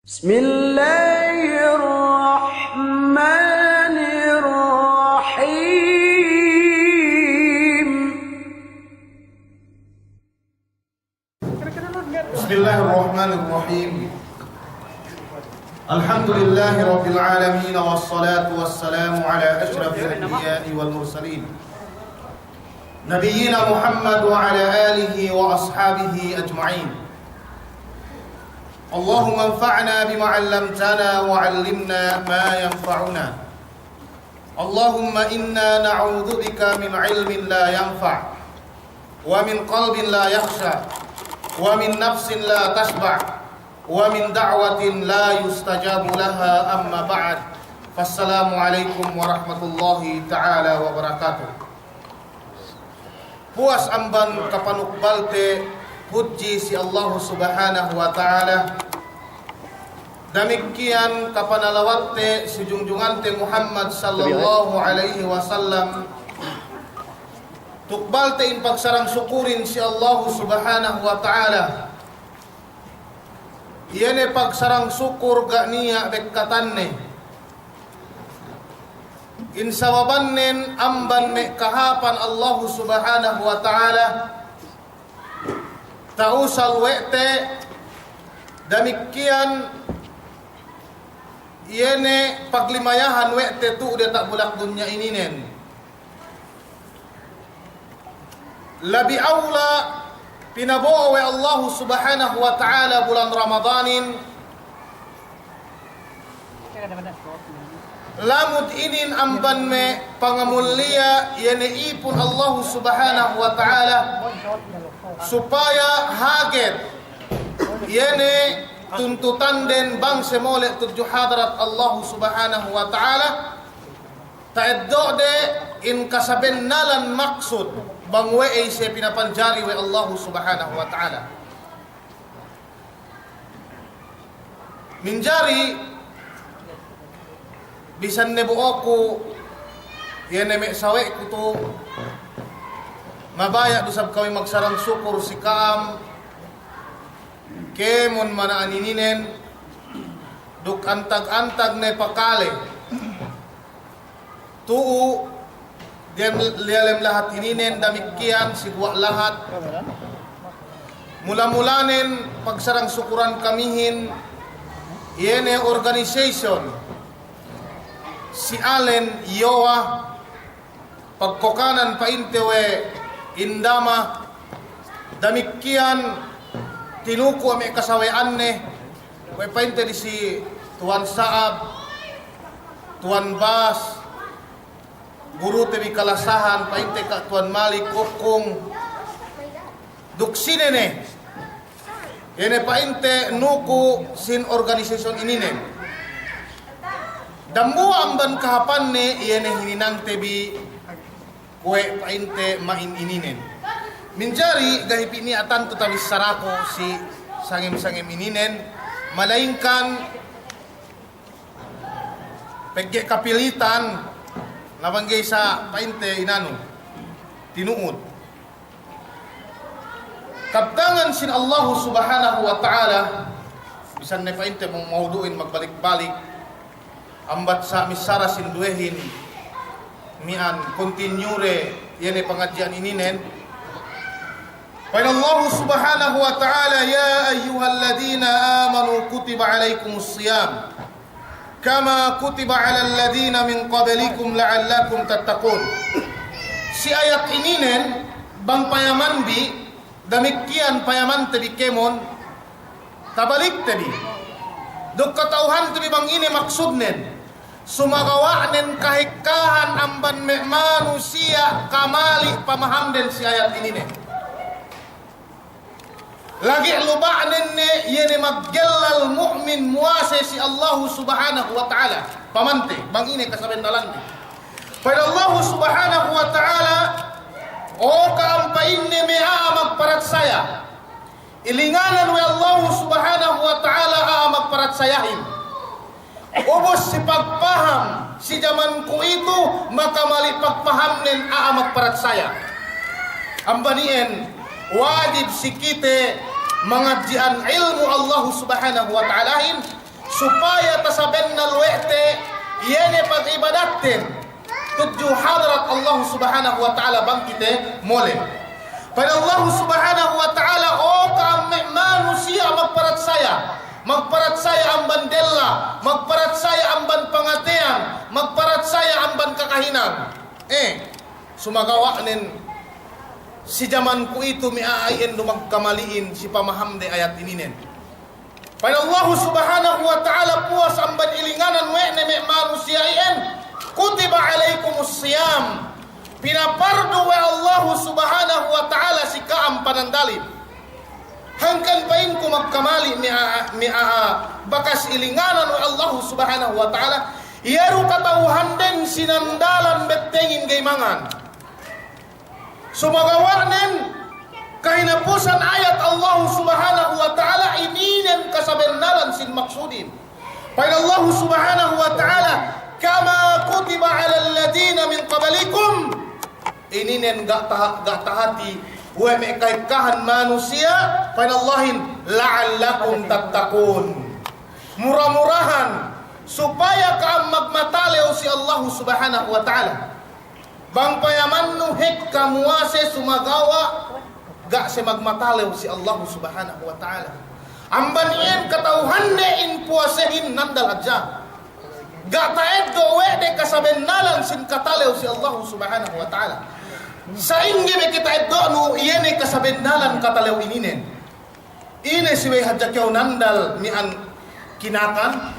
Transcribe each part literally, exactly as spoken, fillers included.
بسم الله الرحمن الرحيم. بسم الله الرحمن الرحيم. الحمد لله رب العالمين، والصلاة والسلام على أشرف الأنبياء والمرسلين، نبينا محمد وعلى آله وأصحابه أجمعين. اللهم انفعنا بما علمتنا وعلمنا ما ينفعنا. اللهم إنا نعوذ بك من علم لا ينفع، ومن قلب لا يخشع، ومن نفس لا تشبع، ومن دعوة لا يستجاب لها، أما بعد. فالسلام عليكم ورحمة الله تعالى وبركاته. Puwas amban kapanukbalte pudji si Allahu Subhanahu wa Ta'ala, damikkiyan kapanalawatte si jungjungante Muhammad sallallahu alaihi wasallam, tukbalte in pagsarang sukurin si Allahu Subhanahu wa Ta'ala. Iye ne pagsarang sukur ga' niya' bekkatanne. In sababannen amban me' kahāpan Allahu Subhanahu wa Ta'ala, ta'usal we' te, damikkiyan iye ne paglimayahan we' te tu'u diyata' bulak dunya ininen. Labi awla pinabo'o we' Allahu Subhanahu wa Ta'ala bulan Ramadanin, lamud inin amban me' pangamulliya, iye ne ipun Allahu Subhanahu wa Ta'ala, supaya haget iye ne tuntutanden bang siye mole' tudju hadarat Allahu Subhanahu wa Ta'ala. Ta'eddo'de in kasabennalan maksud bang we'ey siye pinapanjari we' Allahu Subhanahu wa Ta'ala. Minjari bisan ne bo'oku iye ne me' sawe'ku tu, mabaya' du sab kami magsarang sukur si ka'am kēmon mana'an ininen, duk antag-antag ne pakale tu'u diyalem, diyalem lahat ininen, damikkiyan si guwa' lahat. Mula-mulanen pagsarang sukuran kamihin, iye ne organization si Alen Yowa, pagkokanan pa'inte we' Indama, damikkiyan tinuku' me' kasawe'anne, we' pa'inte disi Tuwan Sa'ab, Tuwan Bas, gurute bi kalasahan, pa'inte ka' Tuwan Malik, Ukung, duk sine ne, iye ne pa'inte nuku' sin organization ininen. Dambuwa' amban kahāpanne, iye ne hininangte bi kuwe' pa'inte ma'in ininen. Minjari ga'i pī niya' tantu tabissaraku si sangem-sangem ininen, malayingkan pegge' kapilitan, na bang ga'i sa pa'inte inanu, tinu'ut. Kabtangan sin Allahu Subhanahu wa Ta'ala, bisan ne pa'inte mawdu'in magbalik-balik, ambat sa' missara sin duwehin, miya'an continue de, iye ne pangadji'an ininen. Pa'in Allahu Subhanahu wa Ta'ala, يا أيها الذين آمنوا كتب عليكم الصيام كما كتب على الذين من قبلكم لعلكم تتقون. Si ayat ininen, bang payaman bi, damikkiyan payamante bi kēmon, tabalikte bi. Duk kata'uhante bi bang ine maksudnen. Sumagawa'nen kahekkahan amban me' manusiya' kamali' pamahamden si ayat ininen. Lagi' luba'nen ne iye ne maggellal mu'min muwase si Allahu Subhanahu wa Ta'ala. Pamante, bang ine kasabennalanne. Pa'in Allahu Subhanahu wa Ta'ala, o ka'am pa'inne me' a'a magparatsaya. Ilinganan we' Allahu Subhanahu wa Ta'ala a'a magparatsayahin. Ubus si pagpaham si jaman kuwe'itu, makamali' pagpahamnen a'a magparatsaya. Amban iyan, wajib si kite mangadji'an ilmu' Allahu Subhanahu wa Ta'alahin, supaya tasabennal we' te iye ne pag'ibadatten tudju hadarat Allah Subhanahu wa Ta'ala bang kite mole'. Pa'in Allah Subhanahu wa Ta'ala, o ka'am me' manusiya' magparatsaya, magparatsaya amban della, magparatsaya amban pangateyan, magparatsaya amban kakahinang. Eh, sumagawa'nen si jaman kuwe'itu me' a'a iyan du magkamali'in si pamahamde ayat ininen. Pa'in Allahu Subhanahu wa Ta'ala puwas amban ilinganan we' ne me' manusiya' iyan, kutiba alaykumus siyam. Pinapardu we' Allahu Subhanahu wa Ta'ala si ka'am panandalin. Hangkan pa'inku magkamali' me' a'a, me' a'a bakas ilinganan we' Allahu Subhanahu wa Ta'ala, iye du kata'uhanden sinandalan bettengin ga'i mangan. Sumagawa'nen kahinapusan ayat Allahu Subhanahu wa Ta'ala ininen kasabennalan sin maksudin. Pa'in Allahu Subhanahu wa Ta'ala, kama kutiba alal ladina min qablikum. Ininen ga' taha-, ga' tahati we' me' ka'ekkahan manusiya', pa'in Allahin, la'allakum tattaqun. Mura-murahan supaya ka'am magmatalew si Allahu Subhanahu wa Ta'ala. Bang payamannu hekka muwase sumagawa' ga' siye magmatalew si Allahu Subhanahu wa Ta'ala. Amban iyan kata'uhande in puwasehin nandal hadja. Ga' ta'eddo' we' de kasabennalan sin katalew si Allahu Subhanahu wa Ta'ala. Sa'ingge me' kata'eddo'nu iye ne kasabennalan katalew ininen. Ine subey hadja kew nandal mi'an kinakan,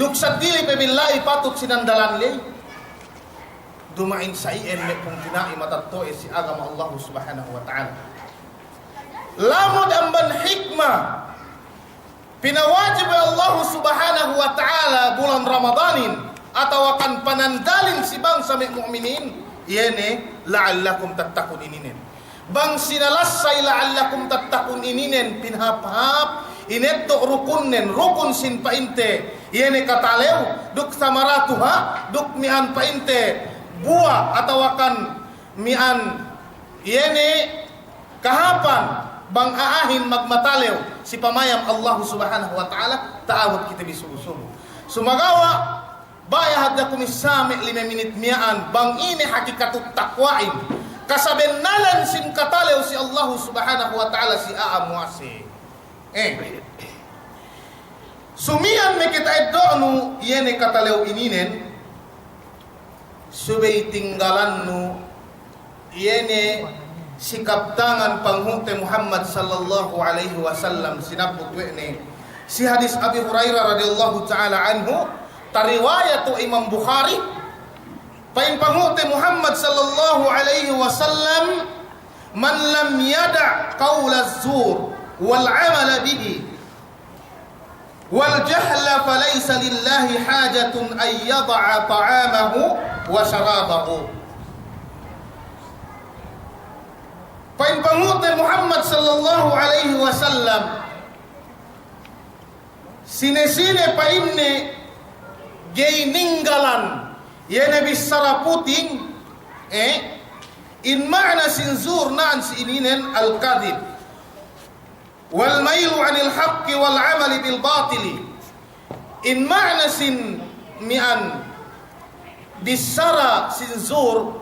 duk saddili pe billa'i patut sinandalan ley. Duma'in sa iyan me' pungtina'i matetto'e si agama Allahu Subhanahu wa Ta'ala. Lamud amban hikma pinawajib we' Allahu Subhanahu wa Ta'ala bulan Ramadanin atawakan panandalin si bangsa me' mu'minin, iye ne la'allakum tattaqun ininen. Bang sinalassay la'allakum tattaqun ininen pinahāp-hāp, ineddo' rukunnen, rukun sin pa'inte, iye ne katalew, duk samaratuha, duk mi'an pa'inte buwa atawakan mi'an iye ne kahāpan bang a'ahin magmatalew si pamayam Allahu Subhanahu wa Ta'ala, ta'abut kite bi subu-subu. Sumagawa' baya' hadja kumissā me' lime minit miya'an, bang ine hakikatut takwa'in, kasabennalan sin katalew si Allahu Subhanahu wa Ta'ala si a'a muwase. Eh. Sumiyan me' kata'eddo'nu iye ne katalew ininen, subey tinggalannu iye ne si kabtangan Panghu'te Muhammad sallallahu alaihi wasallam sinabbut we' ne si hadis Abi Hurairah radiyallahu ta'ala anhu, tariwayat we' Imam Bukhari, pa'in Panghu'te Muhammad sallallahu alaihi wasallam, man lam yada' qawla zur wal amala bihi wal jahla falaysa lillahi hajatun an yada'a ta'amahu wa sharabahu. Pa'in Panghu'te Muhammad sallallahu alaihi wasallam, sine-sine pa'inne ga'i ninggalan iye ne bissara puting, eh, in ma'na sin zur na'an si ininen al-kadhib. Wal mailu anil haqqi wal amali bil batili. In ma'na sin mi'an bissara sin zur,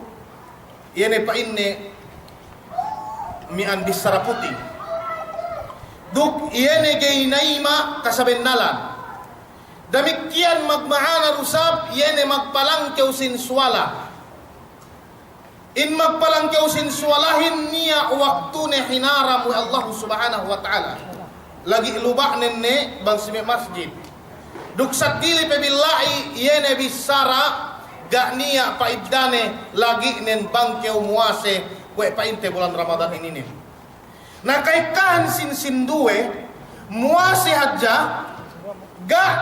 iye ne pa'inne mi'an bissara puting. Duk iye ne ga'i nayima' kasabennalan. Damikkiyan magma'ana du isab iye ne magpalangkew sin suwala. In magpalangkew sin suwalahin niya' waktune hinaram we' Allahu Subhanahu wa Ta'ala. Lagi' luba'nen ne bang si me' masjid. Duk saddili pe billa'i iye ne bissara ga' niya' pa'iddane lagi' nen bang kew muwase kuwe' pa'inte bulan Ramadan ininen. Na ka'ekkahan sin sinduwe, muwase hadja, ga',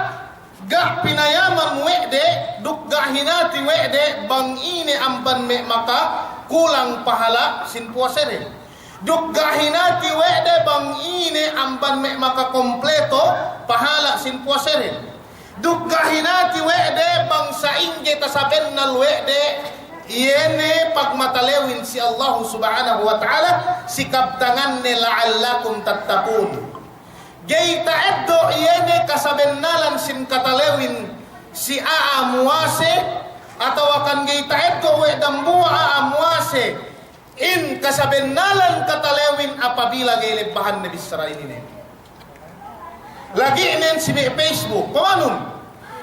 ga' pinayaman we' de, duk ga' hinati we' de bang ine amban me' makakulang pahala' sin puwasede. Duk ga' hinati we' de bang ine amban me' makakompleto pahala' sin puwasede. Duk ga' hinati we' de bang sa'ingge tasabennal we' de, iye ne pagmatalewin si Allahu Subhanahu wa Ta'ala, si kabtanganne la'allakum tattaqun. Ga'i ta'eddo' Iye ne kasabennalan sin katalewin si a'a muwase, atawa kan ga'i ta'eddo' we' dambuwa' a'a muwase in kasabennalan katalewin apabila ga'i lebbahanne bissara ininen. Lagi' nen si me' Facebook, pamanun?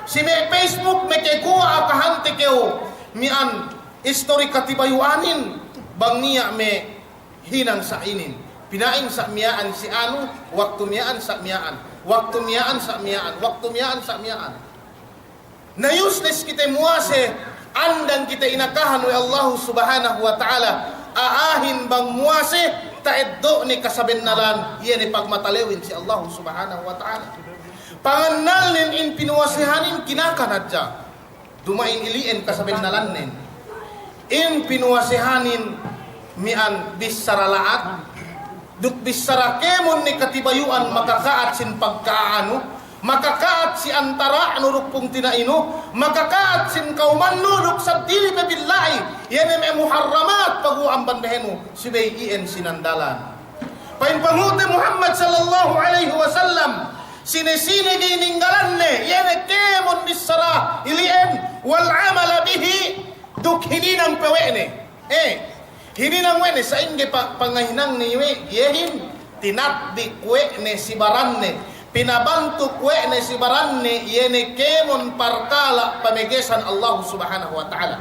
Si me' Facebook mekekuwa' kahante kew mi'an istori katibayu'anin, bang niya' me' hinang sa' inin. Pina'in sa' miya'an si anu, waktu miya'an sa' miya'an, waktu miya'an sa' miya'an, waktu miya'an sa' miya'an. Na useless kite muwase, andang kite inakahan we' Allahu Subhanahu wa Ta'ala. A'ahin bang muwase, ta'eddo' ne kasabennalan, iye ne pagmatalewin si Allahu Subhanahu wa Ta'ala. Pangannalnen in pinuwasehanin kinakan hadja. Duma'in ili'en kasabennalannen. In pinuwasehanin mi'an bissara la'at, duk bissara kēmon ne katibayu'an makaka'at sin pagka'anu, makaka'at si antara'nu duk pungtina'inu, makaka'at sin kawmannu duk saddili pe billa'i, iye ne me' muharramat paguwa' amban behenu, subey iyan sinandalan. Pa'in panghu'te Muhammad sallallahu alaihi wasallam, sine-sine ga'i ninggalanne, iye ne kēmon bissara ili'en, wal amala bihi, duk hininang pe we' ne. Eh, hininang we' ne, sa'ingge pa-, pangahinangne we', iyehin, tinatbik we' ne si baranne, pinabantuk we' ne si baranne, iye ne kēmon parkala' pamegesan Allahu Subhanahu wa Ta'ala.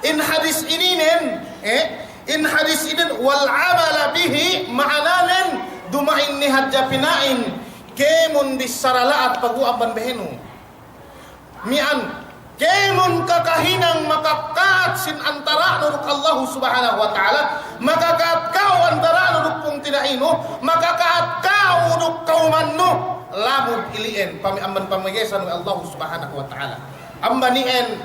In hadis ininen, eh, in hadis inin, wal amala bihi, ma'ananen, duma'in ne hadja pina'in, kēmon bissara la'at paguwa' amban behenu. Mi'an, kēmon kakahinang makaka'at sin antara'nu duk Allahu Subhanahu wa Ta'ala, makaka'at ka'u antara'nu duk pungtina'inu, makaka'at ka'u duk kawmannu, lamud ili'en, pami-, amban pamegesan we' Allahu Subhanahu wa Ta'ala. Amban iyan,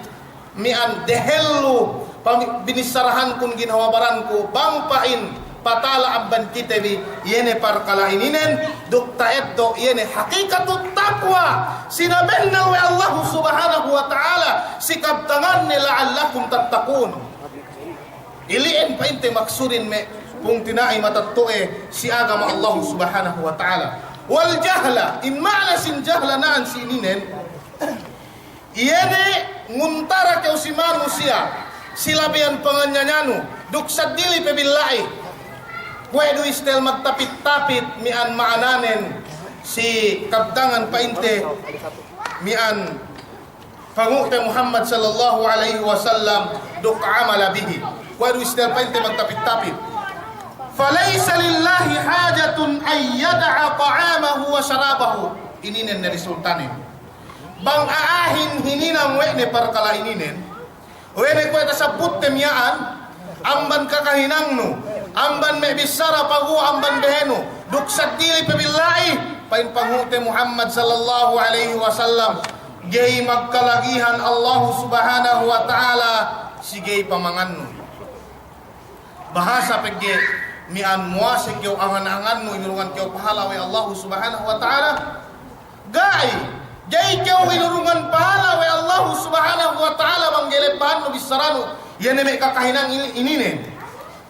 mi'an dehellu, pami-, binissarahankun ginhawa baranku, bang pa'in, patala amban kite bi, iye ne parkala' ininen, duk ta'eddo', iye ne hakikatut taqwa, sinabennal we' Allahu Subhanahu wa Ta'ala, si kabtanganne, la'allakum tattaqun. Ili'en pa'inte maksudin me' pungtina'i matetto'e si agama Allahu Subhanahu wa Ta'ala. Wal jahla, in ma'ana sin jahla na'an si ininen, iye ne nguntara kew si manusiya', si labeyan panganyayanu, duk saddili pe billa'i. Kuwe' du istel magtapit-tapit mi'an ma'ananen si kabtangan pa'inte mi'an panghu'te Muhammad sallallahu alaihi wasallam duk amala bihi. Kuwe' du istel pa'inte magtapit-tapit. Falaysa lillahi hajatun an yada'a ta'amahu wa sharabahu. Ininen ne resultanen. Bang a'ahin hininang we' ne parkala' ininen, we' ne kuwe' tasabbutte miya'an, amban kakahinangnu, amban me' bissara paguwa' amban behenu, duk saddili pe billa'i, pa'in panghu'te Muhammad sallallahu alaihi wasallam, ga'i magkalagihan Allahu Subhanahu wa Ta'ala si ga'i pamangannu. Bahasa pegge' mi'an muwase kew angan-angannu inurungan kew pahala we' Allahu Subhanahu wa Ta'ala. Ga'i, ga'i kew inurungan pahala we' Allahu Subhanahu wa Ta'ala bang ga'i lebbahannu bissaranu, iye ne me' kakahinang ini-, ininen.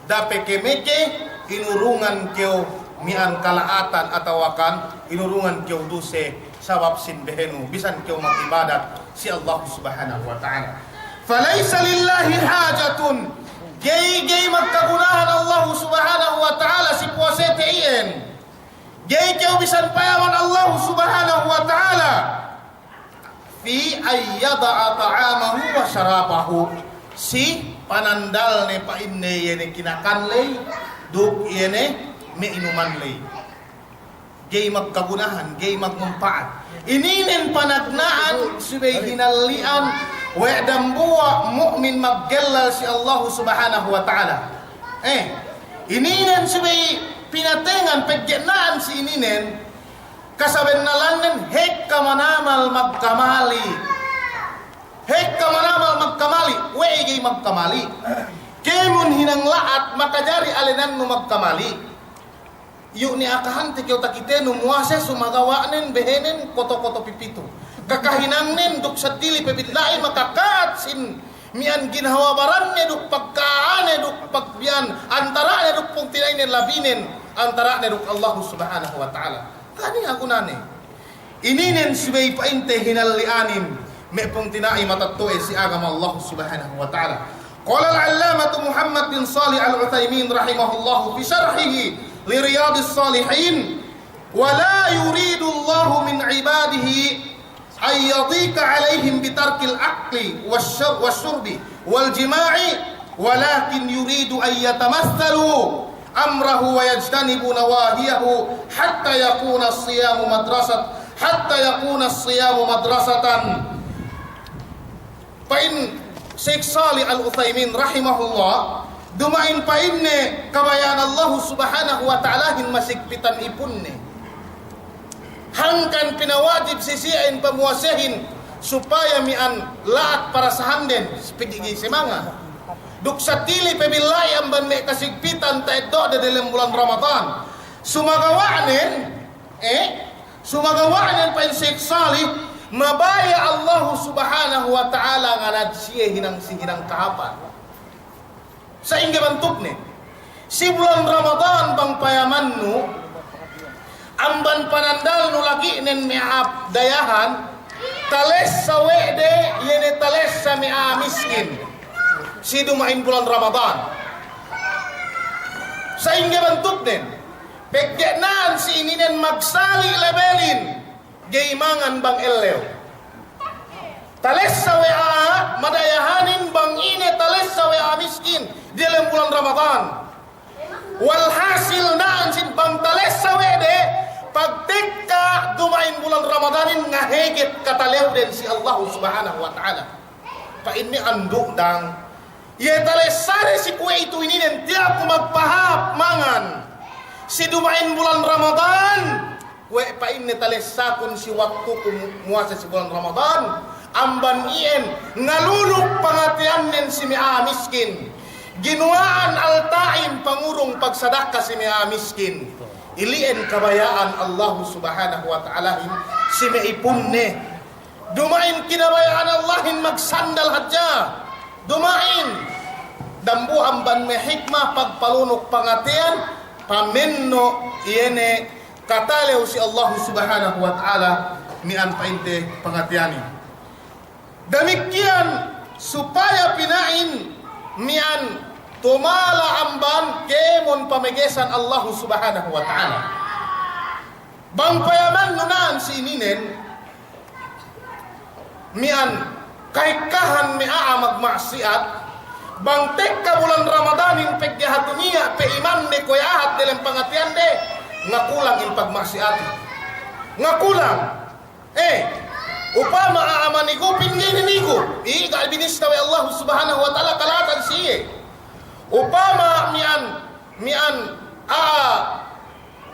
Da'a pe kew meke inurungan kew mi'an kala'atan atawakan inurungan kew duse sabab sin behenu, bisan kew mag'ibadat si Allahu Subhanahu wa Ta'ala. Falaysa lillahi hajatun, ga'i, ga'i magkagunahan Allahu Subhanahu wa Ta'ala si puwasete iyan. Ga'i kew bisan payaman Allahu Subhanahu wa Ta'ala fi an yada'a ta'amahu wa sharabahu, si panandalne pa'inne iye ne kinakan ley, duk iye ne me' inuman ley. Ga'i magkagunahan, ga'i magmumpa'at. Ininen panagna'an subey hinalli'an we' dambuwa' mu'min maggellal si Allahu Subhanahu wa Ta'ala. Eh, ininen subey pinatengan pegge' na'an si ininen, kasabennalannen hekka manamal magkamali. Hekka manamal magkamali, we'ey ga'i magkamali. Kēmon hinang la'at makajari alenannu magkamali. Iyu' ne akahante kew takitenu muwase sumagawa'nen behenen koto-koto pipitu. Kakahinangnen duk saddili pe billa'i makaka'at sin mi'an ginhawa baranne duk pagka'ane duk pagbiyan antara'ne duk pungtina'inen labinen antara'ne duk Allahu Subhanahu wa Ta'ala. Ga' niya' gunane. Ininen subey pa'inte hinalli'anin me' pungtina'i matetto'e si agama Allah Subhanahu wa Ta'ala. قال العلامة محمد بن صالح العثيمين رحمه الله في شرحه لرياض الصالحين: ولا يريد الله من عباده أن يضيق عليهم بترك الأكل والش-، والشرب والجماع، ولكن يريد أن يتمثلوا أمره ويجتنبوا نواهيه حتى يكون الصيام مدرسة، حتى يكون الصيام مدرسة. Pa'in Sheikh Salih Al-Uthaymin rahimahullah, duma'in pa'inne kabaya'an Allahu Subhanahu wa Ta'alahin masigpitan ipunne. Hangkan pinawajib si siyehin pamuwasehin supaya mi'an la'at parasahanden, si pegge' ga'i simangan. Duk saddili pe billahi amban me' kasigpitan ta'eddo'de delem bulan Ramadan. Sumagawa'nen, eh, sumagawa'nen pa'in Sheikh Salih, mabaya' Allahu Subhanahu wa Ta'ala nganad siye hinang si hinang kahāpan. Sa'ingge bantukne? Si bulan Ramadan bang payamannu, amban panandalnu lagi'nen me' a'a dayahan, talessa we' de, iye ne talessa me' a'a miskin. Si duma'in bulan Ramadan. Sa'ingge bantuknen? Pegge' na'an si ininen magsali' lebelin, ga'i mangan bang ellew. Talessa we' a'a madayahanin bang ine talessa we' a'a miskin diyalem bulan Ramadan. Walhasil na'an sin bang talessa we' de, pagtekka duma'in bulan Ramadanin ngaheget katalewden si Allahu Subhanahu wa Ta'ala. Pa'inne andu' dang, iye talessade si kuwe'itu ininen tiya' ku magpahāp mangan si duma'in bulan Ramadan. We' pa'inne talessakun si waktuku mu-, muwase si bulan Ramadan, amban iyan ngaluluk pangateyannen si me' a'a miskin. Ginuwa'an alta'in pangurung pagsadakka si me' a'a miskin. Ili'en kabaya'an Allahu Subhanahu wa Ta'alahin si me' ipunne. Duma'in kinabaya'an Allahin magsandal hadja. Duma'in. Dambuwa' amban me' hikma pagpalunuk pangateyan, pamenno' iye ne katalew si Allahu Subhanahu wa Ta'ala mi'an pa'inte pangateyanin. Damikkiyan supaya pina'in mi'an tumala' amban kēmon pamegesan Allahu Subhanahu wa Ta'ala. Bang payamannu na'an si ininen, mi'an ka'ekkahan me' a'a magma'siyat, bang tekka bulan Ramadanin pegge' hatu niya' pe imanne kuwe' ahat delem pangateyande, ngakulang in pagma'siyatin. Ngakulang. Eh, upama a'a manigupin ga'i ninigu, i ga' binista we' Allahu Subhanahu wa Ta'ala kala'atan si iye. Upama mi'an, mi'an a'a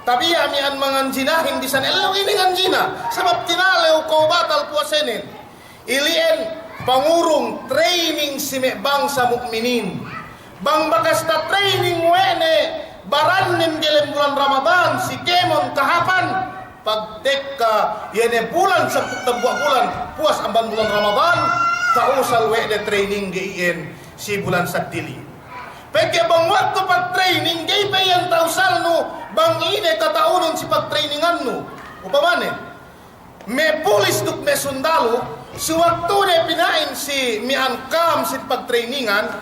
tabiya' mi'an manganjinahin bisan ellew inin nganjina, sabab tinalew kew batal puwasenen. Ili'en pangurung training si me' bangsa mu'minin. Bang bakas ta-training we' ne barannen delem bulan Ramadan si kēmon kahāpan, pagtekka iye ne bulan sampū' dambuwa' bulan puwas amban bulan Ramadan, ta'usal we' de training ga'i iyan si bulan saddili. Pegge' bang waktu pag-training, ga'i pe iyan ta'usalnu bang ine kata'uhun si pag-trainingannu. Upamane, me' pulis duk me' sundalu, si waktude pina'in si mi'an kam si pag-trainingan,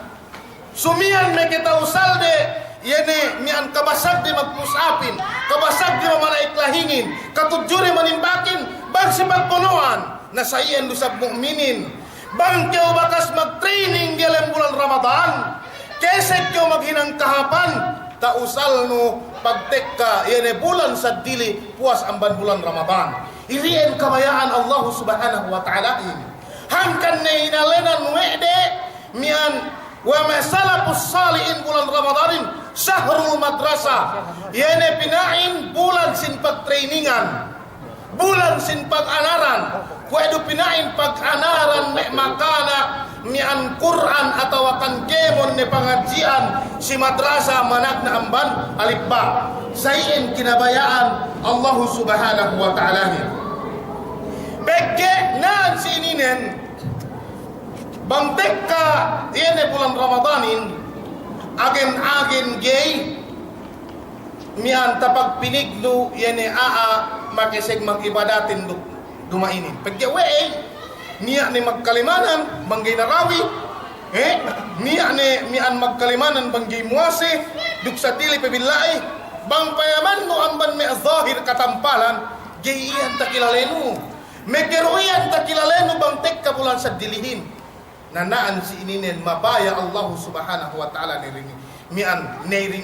sumiyan me' kata'usalde, iye ne mi'an kabasagde mag-push-upin, kabasagde mamala'ik lahingin, katudjude manimbakin, bang si pagbono'an, na sa iyan du sab mu'minin. Bang kew bakas mag-training diyalem bulan Ramadan, kesek kew maghinang kahāpan, ta'usalnu pagtekka, iye ne bulan saddili puwas amban bulan Ramadan. Ili'en kabaya'an Allahu Subhanahu wa Ta'alahin. Hangkan ne inalenan we' de, mi'an, we' me' salafus salihin bulan Ramadanin, shahrul madrasah. Iye ne pina'in bulan sin pag-trainingan. Bulan sin pag-anaran, kuwe' du pina'in pag-anaran me' makana' mi'an Kur'an atawa kan kēmon ne pangadji'an si madrasa managna' amban alif ba. Sa iyan kinabaya'an Allahu Subhanahu wa Ta'alahin. Pegge' na'an si ininen, bang tekka iye ne bulan Ramadanin, agen-agen ga'i mi'an tapagpinignu iye ne a'a makeseg magibadatin duk duma'inin. Pegge' we'ey, niya' ne magkalimanan bang ga'i narawi, eh, niya' ne miya'an magkalimanan bang ga'i muwase, duk sadili pe billahi, bang payamannu amban me' zahir katampalan, ga'i iyan takilalenu. Mekeru iyan takilalenu bang tekka bulan sadilihin. Na na'an si ininen mabaya' Allahu Subhanahu wa Ta'ala ne rini. Miya'an ne rin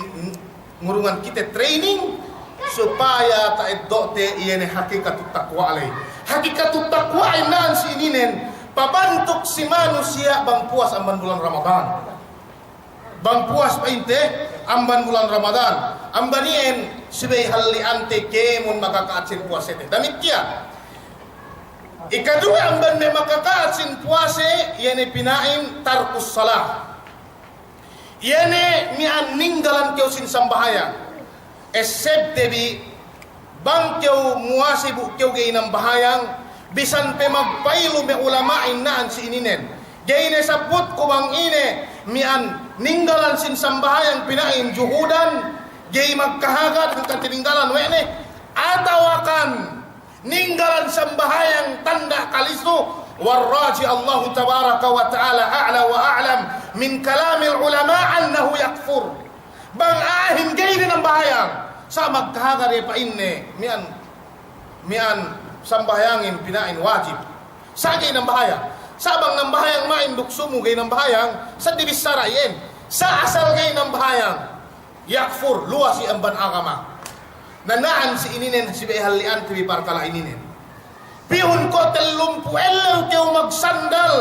ngurungan kite training supaya ta'eddo'te iye ne hakikatut takwa ley. Hakikatut takwa na'an si ininen pabantuk si manusiya' bang puwas amban bulan Ramadan. Bang puwas pa'inte amban bulan Ramadan. Amban iyan subey halli'ante kēmon makaka'at sin puwasete. Damikkiyan. Ikaduwe amban me' makaka'at sin puwase, iye ne pina'in tarkus salah. Iye ne miya'an ninggalan kew sin sambahayang. Essebte bi bang kew muwase bu kew ga'i nambahayang, bisan pe magpailu me' ulama'in na'an si ininen. Ga'i ne sabbutku bang ine miya'an ninggalan sin sambahayang pina'in juhudan, ga'i magkahagad hangkan tininggalan we' ne, atawakan ninggalan sambahayang tanda' kalisu, warraji' Allahu tabaraka wa ta'ala a'la wa a'lam min kalamil ulama annahu yakfur. Bang a'ahin ga'i ne nambahayang, sa' magkahagad iye pa'inne, miya'an, miya'an sambahayangin pina'in wajib. Sa' ga'i nambahayang. Sa' bang nambahayang ma'in duk sumu ga'i nambahayang, sa' di bissara iyan. Sa' asal ga'i nambahayang. Yakfur, luwas iye amban agama. Na na'an si ininen subey halli'ante bi parkala' ininen. Pihun ko' tellumpū' ellew kew magsandal.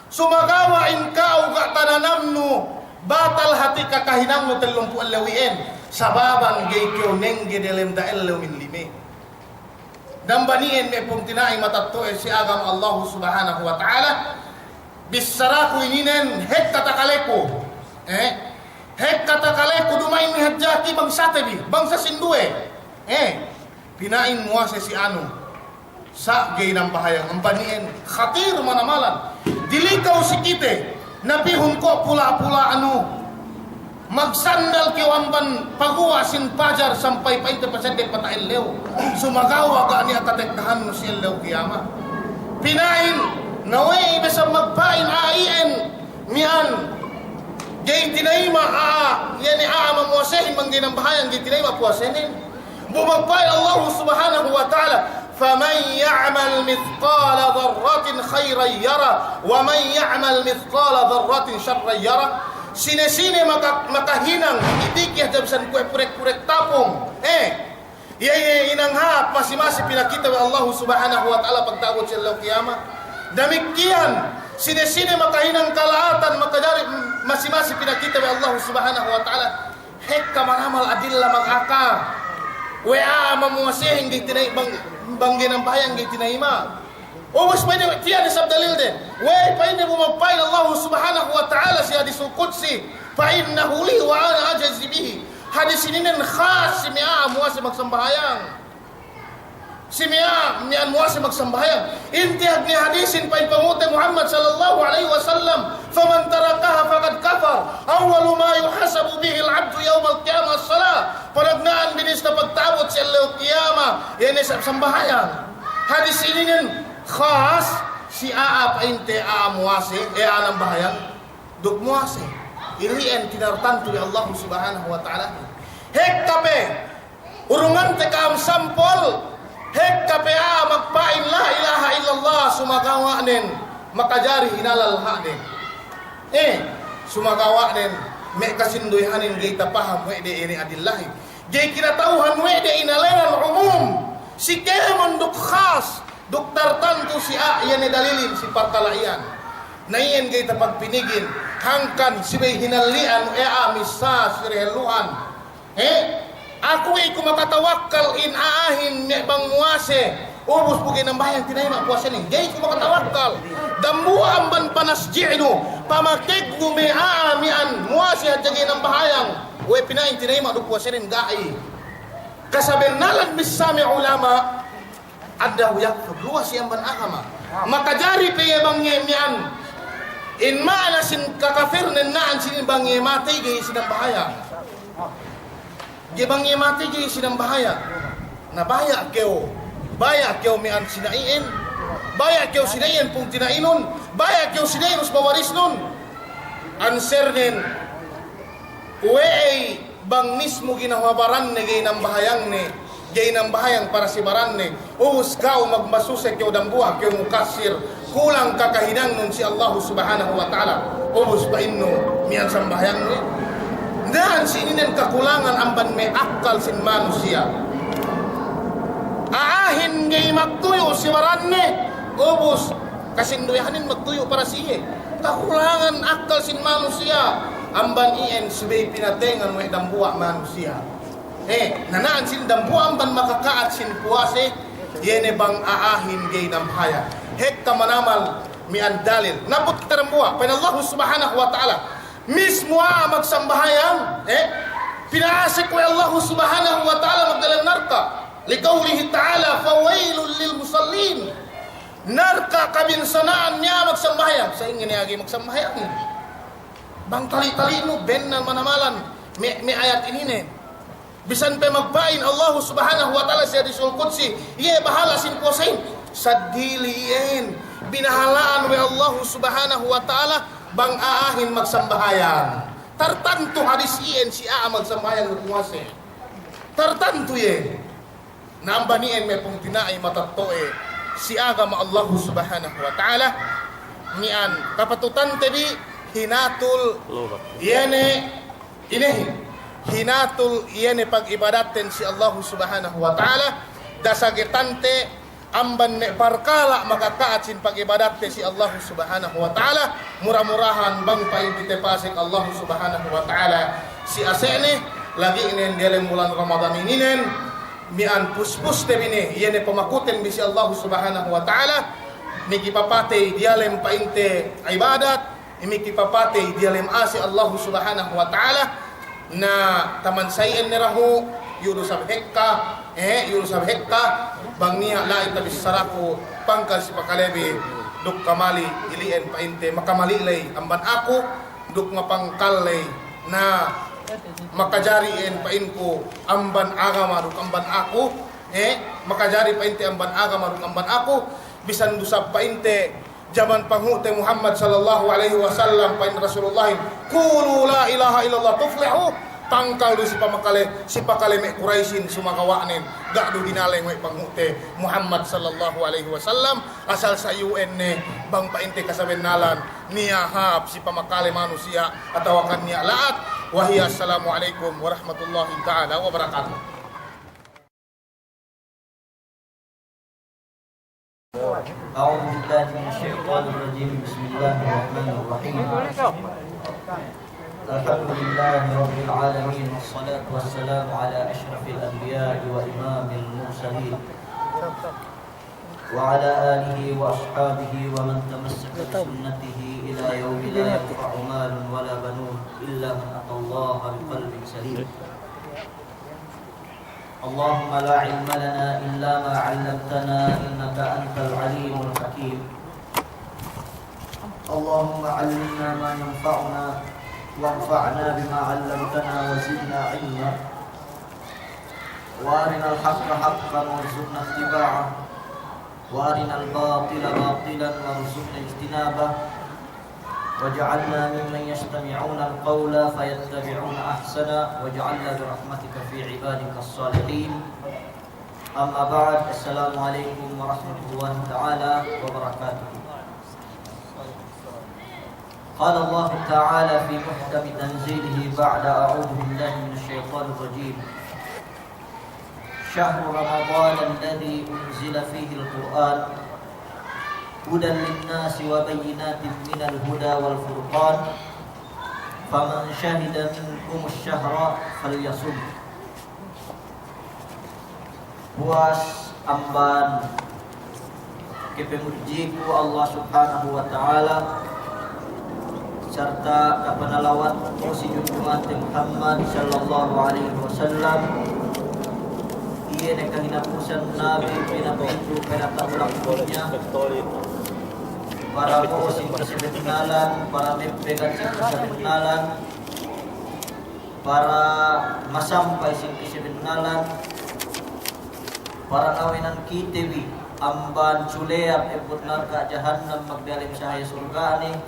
Sumagawa' in ka'u ga' tananamnu, batal hati' kakahinangnu tellumpū' ellew iyan. Sababan ga'i kew nengge delem da ellew min lime. Damban iyan me' pungtina'i matetto'e si agama Allahu Subhanahu wa Ta'ala, bissaraku ininen hekka takaleku. Eh? Hekka takaleku duma'in hadja ki bangsate bi, bangsa sinduwe. Eh? Pina'in muwase si anu. Sa' ga'i nambahayang, amban iyan khatir manamalan. Dilikaw si kite, na pihun ko' pula'-pula' anu. Magsandal kew amban paguwa' sin pajar sampay pa'inte paseddep mata ellew. Sumagawa' ga' niya' katekkahannu si ellew kiyamat. Pina'in, na we'ey bisan magpa'in a'a iyan, miya'an, ga'i tinayima' a'a, iye ne a'a mamuwasehin bang ga'i nambahayang ga'i tinayima' puwasenen. Bu magpa'in Allahu Subhanahu wa Ta'ala, فمن يعمل مثقال ذرة خيرا يره ومن يعمل مثقال ذرة شرا يره. Sine-sine maka-, makahinang diki'-diki' hadja bisan kuwe' purek-purek tapung. Eh, iye, iye hinang hāp masi-masi pinakite we' Allahu Subhanahu wa Ta'ala pagta'abut si ellew kiyamat. Damikkiyan, sine-sine makahinang kala'atan makajari masi-masi pinakite we' Allahu Subhanahu wa Ta'ala. Hekka manamal adilla magaka. We' a'a mamuwasehin ga'i tinay-, bang, bang ga'i nambahayang ga'i tinayima'. Ubus pa'inne, tiya' ne isab dalilde. We' pa'inne bu magpa'in Allahu Subhanahu wa Ta'ala si hadisul qudsi, فإنه لي وأنا أجزي به. Hadis ininen khas si me' a'a muwase magsambahayang. Si me' a'a, miya'an muwase magsambahayang. Intihak ne hadisin pa'in pangute Muhammad sallallahu alaihi wasallam, فمن تركها فقد كفر. أول ما يحاسب به العبد يوم القيامة الصلاة. Panagna'an binista pagta'abut si ellew kiyamat, iye ne sa-, sambahayang. Hadis ininen khas si a'a pa'inte a'a muwase, eh, a'a nambahayang duk muwase. Ili'en tinartantu we' Allahu Subhanahu wa Ta'ala. Hekka pe, urungante ka'am sampol, hekka pe a'a magpa'in la ilaha illallah, sumagawa'nen makajari hinalal ha'den. Eh, sumagawa'nen me' kasinduwehanin ga'i tapaham we' de ine adillahin. Ga'i kinata'uhan we' de inalenan umum, si kēmon duk khas, duk tartantu si a'a, iye ne dalilin si parkala' iyan. Na iyan ga'i tapagpinigin, hangkan subey hinalli'an we' a'a missā si dehelluhan. Eh? Aku ga'i ku makatawakkal in a'ahin me' bang muwase, ubus bu ga'i nambahayang tinayima' puwasenen. Ga'i ku makatawakkal. Dambuwa' amban panasji'nu, pamakegnu me' a'a miya'an muwase hadja ga'i nambahayang. We' pina'in tinayima' du puwasenen ga'i. Kasabennalan missā me' ulama', أنه يكفر, luwas iye amban agama. Makajari pe iye bang iye miya'an. In ma'ana sin kakafirnen na'an sinin bang iye matey ga'i sinambahayang. Ga'i bang iye matey ga'i sinambahayang. Na baya' kew, baya' kew miya'an sina'i'in, baya' kew sina'i'in pungtina'inun, baya' kew sina'i'in usba-warisnun. Answernen, we'ey bang mismu ginhawa baranne ga'i nambahayangne, ga'i nambahayang para si baranne, ubus ka'u magmasuse kew dambuwa' kew mukassir, kulang kakahinangnun si Allahu Subhanahu wa Ta'ala, ubus pa'innu miya'an sambahayangnu. Na'an si ininen kakulangan amban me' akkal sin manusiya'. A'ahin ga'i magtuyu' si baranne, ubus kasinduwehanin magtuyu' para siye. Kakulangan akkal sin manusiya', amban iyan subey pinatengan we' dambuwa' manusiya'. Eh, na na'an sin dambuwa' amban makaka'at sin puwase, iye ne bang a'ahin ga'i nambahayang. Hekka manamal miya'an dalil. Nabut kite dambuwa', pa'in Allahu Subhanahu wa Ta'ala, mismu a'a magsambahayang, eh, pinasek we' Allahu Subhanahu wa Ta'ala magdalem narka'. Liqawlihi ta'ala, "Fawailul lil musallin." Narka' kabinsana'an niya' magsambahayang. Sa'ingge ne ga'i magsambahayang? Bang tali'-tali'nu bennal manamalan me', me' ayat ininen. Bisan pe magpa'in Allahu Subhanahu wa Ta'ala si hadisul qudsi, iye bahala' sin puwasahin. Seddili iyan, binahala'an we' Allahu Subhanahu wa Ta'ala bang a'ahin magsambahayang. Tartantu hadis iyan si a'a magsambahayang magpuwase. Tartantu iyan. Na amban iyan me' pungtina'i matetto'e si agama Allahu Subhanahu wa Ta'ala, miya'an kapatutante bi hinatul, iye ne, inehin, hinatul iye ne pag'ibadatten si Allahu Subhanahu wa Ta'ala, dasagetante amban me' parkala' makaka'at sin pag'ibadatte si Allahu Subhanahu wa Ta'ala, mura-murahan bang pa'in kite pasek Allahu Subhanahu wa Ta'ala si ase'ne, lagi' nen diyalem bulan Ramadan ininen, miya'an puspuste bi ne, iye ne pamakuten bi si Allahu Subhanahu wa Ta'ala, mikipapatey diyalem pa'inte ibadat, mikipapatey diyalem ase' Allahu Subhanahu wa Ta'ala. Na taman sa'i'en ne dahu', iyu' du sab hekka, eh, iyu' du sab hekka, bang niya' la'i tabissaraku pangkal si pakale bi, duk kamali ili'en pa'inte, makamali ley amban aku, duk mapangkal ley, na makajari iyan pa'inku amban agama duk amban aku, eh, makajari pa'inte amban agama duk amban aku, bisan du sab pa'inte jaman panghu'te Muhammad sallallahu alaihi wasallam, pa'in Rasulullahin, "Qulu la ilaha illallah tuflihu." Pangkal du si pamakale, si pakale me' Quraisyin sumagawa'nen, ga' du hinaleng we' panghu'te Muhammad sallallahu alaihi wasallam, asal sa iyu'en ne bang pa'inte kasabennalan niya' hāp si pamakale manusiya' atawakan niya' la'at. Wa hiya assalamu alaikum warahmatullahi ta'ala wabarakatuh. أعوذ بالله من الشيطان الرجيم. بسم الله الرحمن الرحيم. الحمد لله رب العالمين، والصلاة والسلام على أشرف الأنبياء وإمام المرسلين، وعلى آله وأصحابه ومن تمسك بسنته إلى يوم لا ينفع مال ولا بنون إلا من أتى الله بقلب سليم. اللهم لا علم لنا إلا ما علمتنا إنك أنت العليم الحكيم. اللهم علمنا ما ينفعنا وانفعنا بما علمتنا وزدنا علما. وأرنا الحق حقا وارزقنا اتباعه، وأرنا الباطل باطلا وارزقنا اجتنابه، واجعلنا ممن يستمعون القول فيتبعون أحسنه، واجعلنا برحمتك في عبادك الصالحين. أما بعد، السلام عليكم ورحمة الله تعالى وبركاته. قال الله تعالى في محكم تنزيله بعد أعوذ بالله من الشيطان الرجيم، شهر رمضان الذي أنزل فيه القرآن هدى للناس وبينات من الهدى والفرقان، فمن شهد منكم الشهر فليصمه. Puwas amban kepemudjiku Allah Subhanahu wa Ta'ala, sarta' kapanalawatku si junjungante Muhammad sallallahu alaihi wasallam, iye ne kahinapusan nabi pinapitu' pinata'u lakunya, para mo'o sin kasabennalan, para meppegan sin kasabennalan, para masampay sin kasabennalan, Paranawenan kite bi amban suleyap ebbut narka' jahannam magdalem sahaya surga'ne.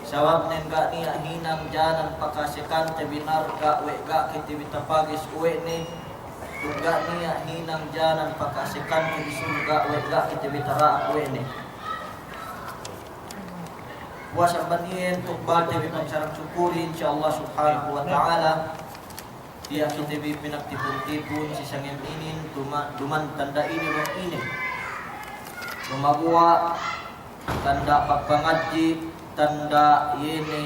Sababnen ga' niya' hinang janan pakasekante bi narka' we' ga' kite bi tapages uwe'ne. Duk ga' niya' hinang janan pakasekante bi surga' we' ga' kite bi tara'ak uwe'ne. Puwas amban iyan tukbalte bi pagsarang sukuri, insya Allah subhanahu wa ta'ala. Tiya' kite bi pinagtipun-tipun si sangem inin, duma-, duman tanda' ine bang ine. Dumaguwa' tanda' pagpangadji', tanda' iye ne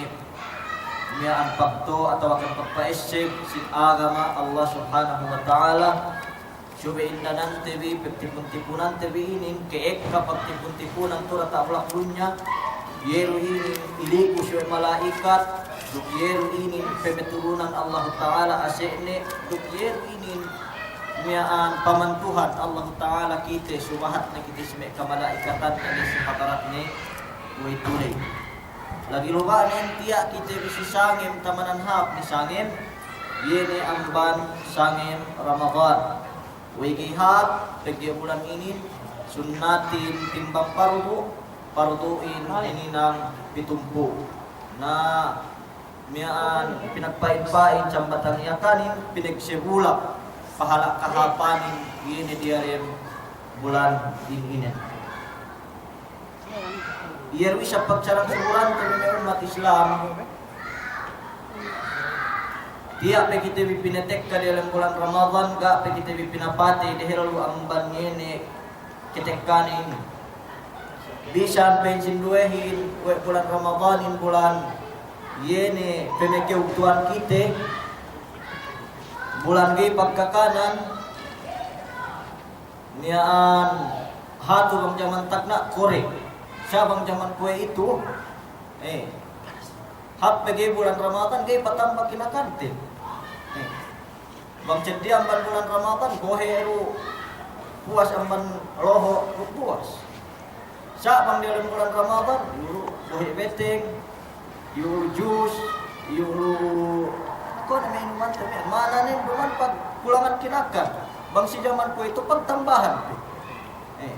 miya'an pagto' atawa kan pagpa'esseb sin agama Allah subhanahu wa ta'ala. Subey indanante bi, pagtipun-tipunante bi inin, ke'ekka pagtipun-tipunan tu diyata' bulak dunya, iye du inin iliku subey mala'ikat, duk iye du inin pemeturunan Allahu Ta'ala ase'ne, duk iye du inin miya'an pamantuhan Allahu Ta'ala kite, subahat ne kite si me' kamala'ikatan ne si hadaratne, we' tuley. Lagi luba'nen tiya' kite bi si sangem tamanan hāp ni sangem, iye ne amban sangem Ramadan. We' ga'i hāp, pegge' bulan inin, sunnatin timbang pardu, pardu'in hininang pitumpū'. Na miya'an pinagpa'in-pa'in sambatan Yakanin, pinagsebulan pahala' kahāpanin, iye ne diyalem bulan inin. Iye du isab pagsarang sukuri me' ummat Islam. Tiya' pe kite bi pinatekka diyalem bulan Ramadan, ga' pe kite bi pinapatey dehellu amban iye ne ketekkanen. Bisan pa'in sinduwehin we' bulan Ramadanin bulan iye ne pemekewtuwan kite, bulan ga'i pagkakanan, miya'an hatu bang jaman tagna' kore. Sa' bang jaman kuwe'itu, eh, hāp pe ga'i bulan Ramadan, ga'i patamba kinakanten. Eh, bang seddi amban bulan Ramadan, bohe' du puwas amban loho' du puwas. Sa' bang diyalem bulan Ramadan, iyu' du bohe' beteng, iyu' du jus, iyu' du, kuwe' ne me' inumante me'. Ma'ananen duman pagkulangan kinakan. Bang si jaman kuwe'itu pagtambahan pe. Eh.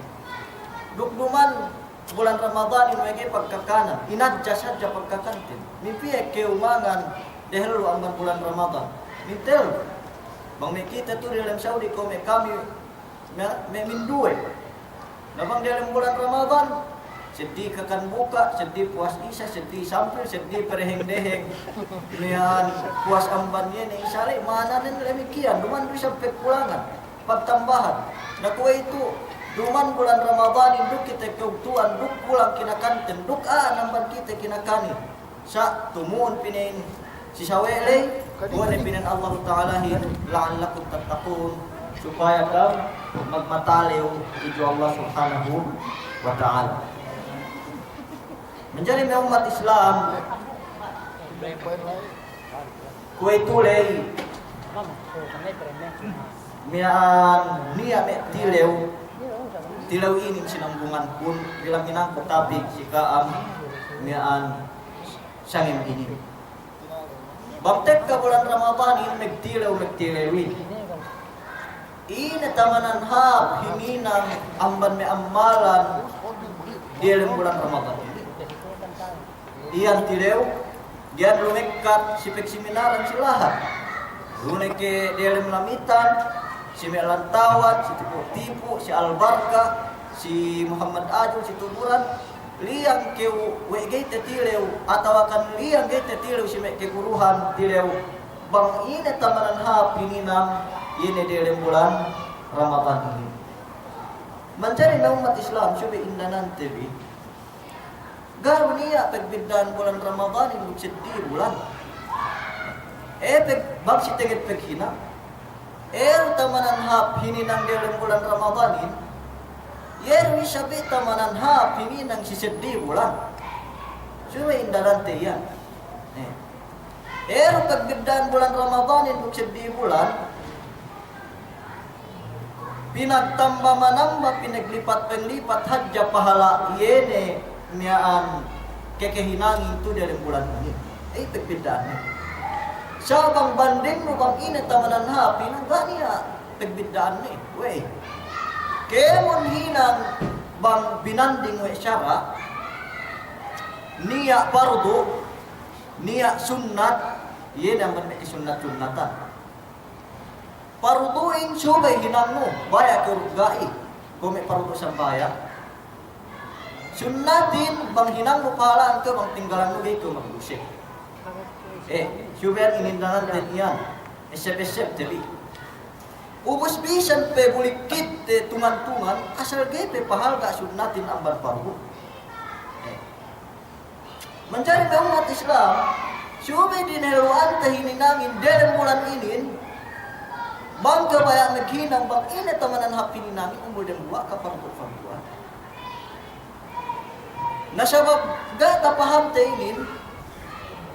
Duk duman bulan Ramadanin we' ga'i pagkakanan, inadjust hadja pagkakanten. Min piye kew mangan dehellu amban bulan Ramadan? Min tellu. Bang me' kite tu diyalem Saudi, kuwe' me' kami, me', me' minduwe. Na bang diyalem bulan Ramadan, seddi kakan buka', seddi puwas isa, seddi sampil, seddi pereheng-deheng. Miya'an puwas amban iye ne isa ley, ma'ananen damikkiyan, duman du isab pagkulangan, pagtambahan. Na kuwe'itu, duman bulan Ramadanin duk kite kewtuwan, duk kulang kinakanten, duk a'a amban kite kinakanin. Sa' tumu'un pa'in si sawe' ley, kuwe' ne pa'in Allahu Ta'alahin, "La'allakum tattaqun," supaya kam magmatalew tudju Allah Subhanahu wa Ta'ala. Manjari me' ummat Islam, kuwe'itu ley, miya'an niya' me' tilew, tilew inin sinambungankun, bilang hinangku tapik si ka'am, miya'an sangem inin. Bang tekka bulan Ramadanin, magtilew, magtilewin. Ine tamanan hāp hininang amban me' ammalan diyalem bulan Ramadan inin? Iyan tilew, iyan lumekkat si pagseminaran si lahat. Lu ne ke diyalem Lamitan, si me' Lantawan, si Tipo-Tipo, si Al-Barka, si Muhammad Ajul, si Tuburan, liyang kew we' ga'i tatilew, atawa kan liyang ga'i tatilew si me' kaguruhan tilew, bang ine tamanan hāp hininang, ine diyalem bulan Ramadan inin. Manjari me' ummat Islam, subey indanante bi. Ga' du niya' pagbidda'an bulan Ramadanin duk seddi bulan. E, pag-, bang si teget paghinang. Iye du tamanan hāp hininang diyalem bulan Ramadanin, iye du isab tamanan hāp hininang si seddi bulan. Subey indanante iyan. Eh. Iye du pagbidda'an bulan Ramadanin duk seddi bulan, pinagtamba-manamba, pinaglipat-panglipat hadja pahala' iye ne miya'an kekehinangin tu diyalem bulan inin. Iye pagbidda'anne. Sa' bang bandingnu bang ine tamanan hāp hininang, ga' niya' pagbidda'anne. Wey. Kēmon hinang bang binanding we' sara', niya' pardu', niya' sunnat, iye ne amban me' kasunnat-sunnatan. Pardu'in subey hinangnu, baya' kew ga'i, kuwe' me' pardu' sambahayang. Sunnatin bang hinangnu pahala'an kew bang tinggalannu ga'i kew magduse. Eh, subey inin dananten iyan, esseb-esseb te bi. Ubus bisan pe bulikkit te tungan-tungan, asal ga'i pe pahalga' sunnatin amban pardu'. Eh. Manjari me' ummat Islam, subey dinelu'ante hininangin delem bulan inin, bang kew baya' maghinang bang ine tamanan hāp hininangin, umbul dembuwa' kapardu'-pardu'an. Na sabab ga' tapahamte inin,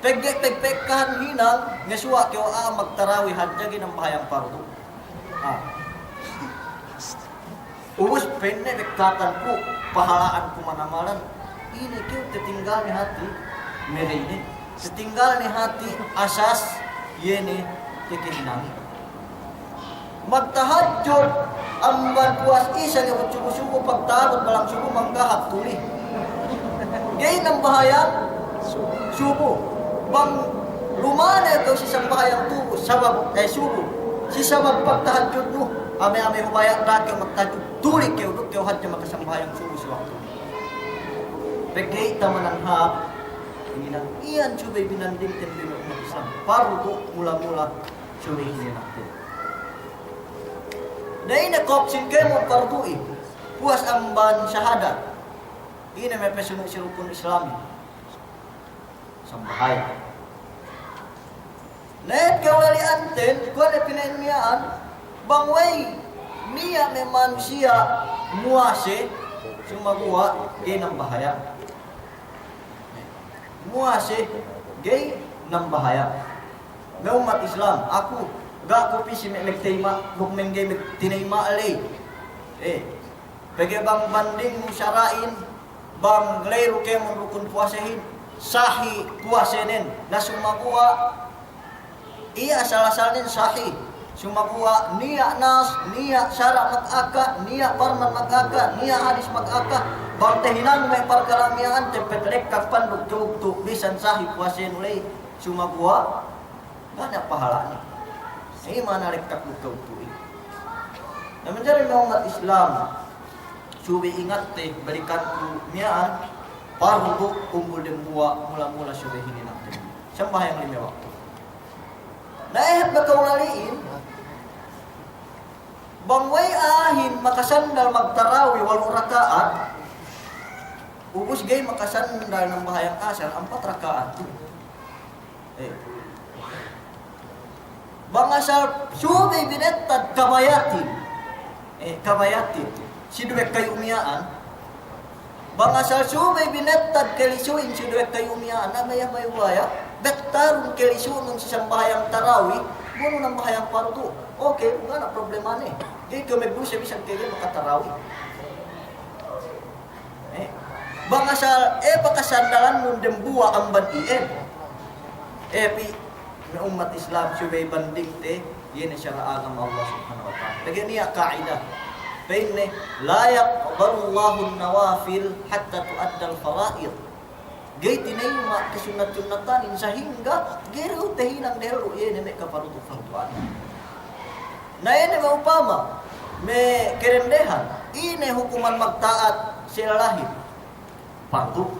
pegge' pegpekkahan hinang, ngesuwa' kew a'a magtarawi hadja ga'i nambahayang pardu'. Ah. Ubus pa'inne bekkatan ku, pahala'an ku manamalan. Ine kew tetinggal ne hati, mele ine. Tetinggal ne hati asas, iye ne, tekehinangin. Magtahajjud amban puwas Isa ngebut subu-subu, pagta'abut balang subu manggahat tuli. Ga'i nambahayang subu. Bang lumane kew si sambahayang tubu, sabab, eh, subu. Si sabab pagtahajjudnu, ame-ame hubaya' da'a kew magtahajjud, tuli kew duk kew hadja makasambahayang subu si waktu. Pegge' tamanan hāp, iyan subey binandingten bi me' ummat Islam. Pardu' mula-mula subey hininangten. Na ine kok sin kēmon pardu'in, puwas amban sahadat. Ine me' pesunu' si rukun Islamin? Sambahayang. Na hep kawali'anten, kuwe' ne pina'in miya'an, bang we'ey niya' me' manusiya' muwase, sumaguwa' ga'i nambahayang. Muwase, ga'i nambahayang. Me' ummat Islam, aku, ga' ku pī si me' magteyma', duk me' ga'i magtineyma' ley. Eh, pegge' bang bandingnu sara'in, bang ley du kēmon rukun puwasehin, sahi puwasenen, na sumaguwa', iye asal-asalnen sahi. Sumaguwa' niya' nas, niya' sara' magaka, niya' parman magaka, niya' hadis magaka, bang tehinang me' parkala' miya'an, tepet lekkak panduk tugtu', bisan sahi puwasenu ley, sumaguwa' ga' niya' pahala'ne. Iye ma'ana lekkak tugtu'. Na manjari me' ummat Islam, subey ingatte, balikanku miya'an, pardu' umbul dembuwa' mula-mula subey hininangte. Sambahayang lime waktu. Na hep be kawali'in, bang we'ey a'ahin makasandal magtarawi walu' raka'at, ubus ga'i makasandal nambahayang asar ampat raka'at. Eh. Bang asal subey binettad kabayatin. Eh, kabayatin. Si duwe kayu' miya'an. Bang asal subey binettad kalisu'in si duwe kayu' miya'an, na maya-maya waya, bettarun kalisu'nun si sambahayang tarawi, bunu nambahayang pardu'. Oke, ga' niya' problemane. Ga'i kew magduse bisan kew ga'i makatarawi. Eh, bang asal, eh, pakasandalannun dembuwa' amban iyan. Eh, pī, me' ummat Islam, subey bandingte, iye ne sara' agama Allah Subhanahu wa Ta'ala. Lagi' niya' ka'ida. Pa'inne, "La yaqbalullahun nawafil hatta tu'addal fara'id." Ga'i tineyma' kasunnat-sunnatanin sahingga ga'i du tehinang dehellu iye ne me' kapardu'-pardu'an. Na iye ne me' upama, me' kadendehan, ine hukuman magta'at si ellehin? Pardu'.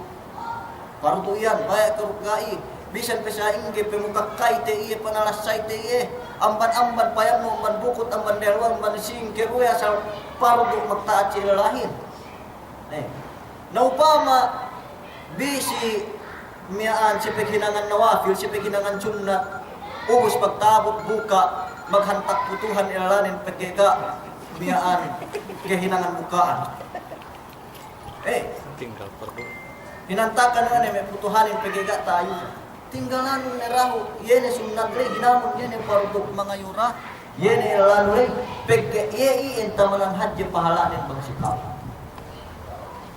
Pardu' iyan, baya' kew duk ga'i, bisan pe sa'ingge pamukakkaite iye, panalassayte iye, amban-amban payammu, amban bukut, amban dehellu, amban sīng, kew duwe asal pardu' magta'at si ellehin. Eh. Na upama bi si miya'an si paghinangan nawafil, si paghinangan sunnat, ubus pagta'abut buka', maghantak pu Tuhan ellehin pegge' ga' miya'an kahinangan buka'an. Eh. Tinggal pardu'. Hinantakan ne me' pu Tuhanin pegge' ga' ta'ayusan. Tinggalanun ne dahu', iye ne sunnat ley, hinangun iye ne pardu' mangayuran, iye ne ellehin ley, pegge' iye iyan tamanan hadje pahala'nen bang si ka'u.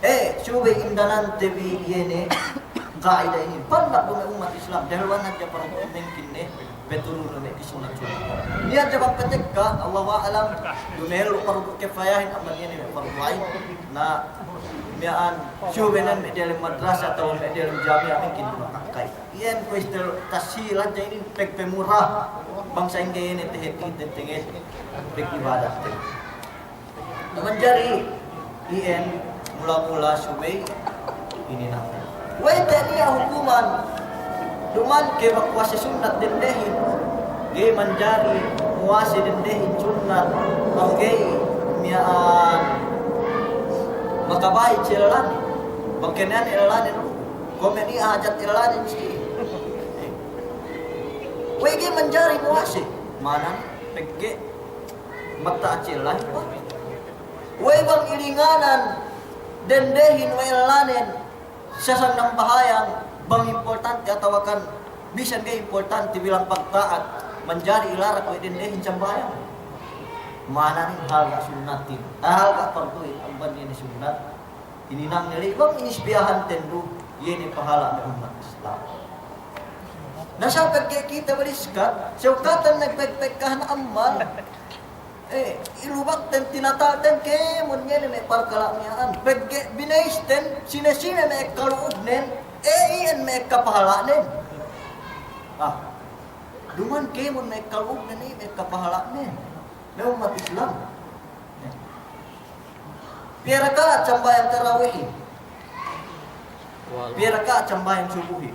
Eh, subey indanante bi iye ne ka'ida inin. Pandak du me' ummat Islam, dehelluhan hadja pardu' mengkin ne. Betul ne me' kisunnat-sunnat. Niya' jabang petekka, Allahu a'lam, duma'in lu' fardu kifayahin amban iye ne me' fardu ain. Na, miya'an, subey ne me' diyalem madrasa atawa me' diyalem jami'a mungkin duma'in kakkay. Iyan kuwe' istel tashil hadja inin pegpemura. Bang sa'ingge iye ne tehet ite tenget pegibadatte. Manjari iyan mula-mula subey inin na. We'ey te niya' hukuman, duma'in ke bang puwase sunnat dendehin, ga'i manjari puwase dendehin sunnat, bang ga'i miya'an makabahi' si ellanen, bang kenane ellanen lu, kuwe' me' niya' hajat ellanen si. We'ey ga'i manjari puwase, ma'ananen pegge' magta'at si ellanen ba. We'ey bang ilinganan dendehin we' ellanen, sasang nambahayang bang importante atawakan bisan ga'i importante bilang pagta'at, manjari ilarak we' dendehin sambahayang. Ma'ananen halga' sunnatin, ah, halga' farduhin amban iye ne sunnat. Hininangne ley bang inisbiyahanten du, iye ne pahala' me' ummat Islam. Na sa' pegge' kite baliskat, sewkatan nagpegpegkahan ammal. Eh, ilubakten, tinatalten kēmon iye ne me' parkala' miya'an. Pegge' binaisten, sine-sine me' ekka lu'udnen, eh, iyan me' ekka pahala'nen. Ah, duma'in kēmon me' ekka lu'udnen, eh, me' ekka pahala'nen. Me' ummat Islam. Piye raka'at sambahayang tarawihin? Piye raka'at sambahayang subuhin?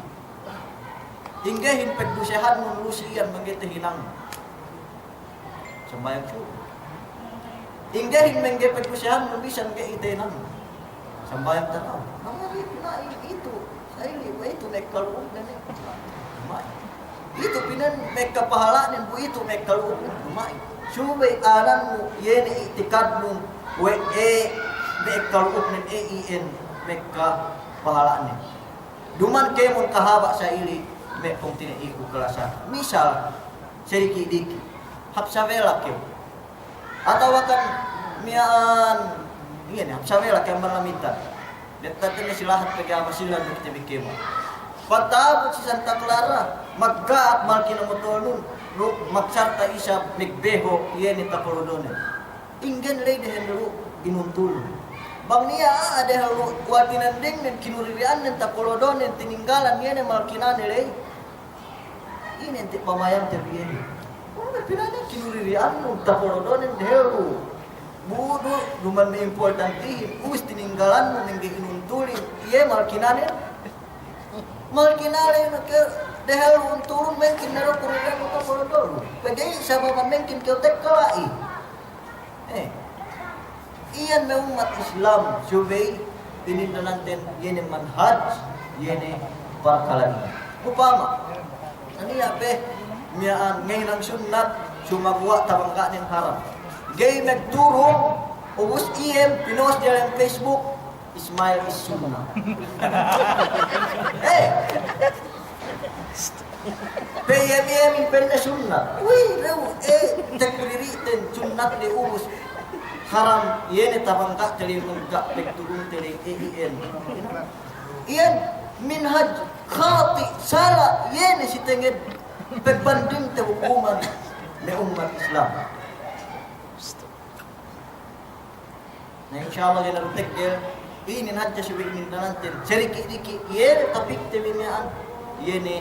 Inggehin pagdusehannun lu si iyan mangga'i tahinang sambahayang subu. Inggehin mangga'i pagdusehannun bisan ga'i tahinang sambahayang tarawih. Mangga'i na itu. Sa'ili, bu itu me' ekka lu'udnen ne. Duma'in. Itu pinen me' ekka pahala'nen, bu itu me' ekka lu'udnen. Duma'in. Subey anannu, iye ne i'tikadnun, we' e, me' ekka lu'udnen, e, iyan me' ekka pahala'nen. Duma'in kēmon kahaba' sa'ili, me' pungtina'iku kalasa. Misal, sadiki'-diki'. Hap sabela kew. Atawa kan miya'an, iye ne, hap sabela ke amban Lamitan. Diyata' ne si lahat pegge' Basilan duk te bi kēmon. Pata'abut si Santa Clara, magka'ap malkina motolnun, duk magsarta' isab magbeho, iye ne tapolodonen. Inggen ley dehellu inuntulun. Bang niya' a'a dehellu, kuwe' tinendengnen, kinuriri'annen, tapolodonen, tininggalan, iye ne malkinane ley. Ine ente' pamayamte bi iye ne. Kuwe' me' pina'in kinuriri'annun, tapolodonen dehellu. Bu du, duma'in me' importantihin, ubus tininggalannun, mangga'i inuntulin, iye malkinanen. Malkinale ine ke dehellu untulun, mangkin ne du kuriri'annun tapolodonun. Pegge' sabab mangkin kew tekka la'i. Eh, iyan me' ummat Islam, subey inindananten iye ne manhaj, iye ne parkala' inin. Upama, niya' pe miya'an ngahinang sunnat, sumaguwa' tabangga'nen haram. Ga'i magturung, ubus iyan pinost diyalem Facebook, Ismail is sunnah. Eh! P M M in pa'inne sunnat. Wi, lew, eh, tekku diri'ten sunnat le ubus. Haram, iye ne tabangga'te le, mangga' pagturungte le, eh, iyan. Iyan, minhaj, khati', sala', iye ne si tenged pagbandingte hukuman me' ummat Islam. Na, insya Allah, ga'i ne du teggel, inin hadja subey inindananten, sadiki'-diki', iye ne topikte bi miya'an, iye ne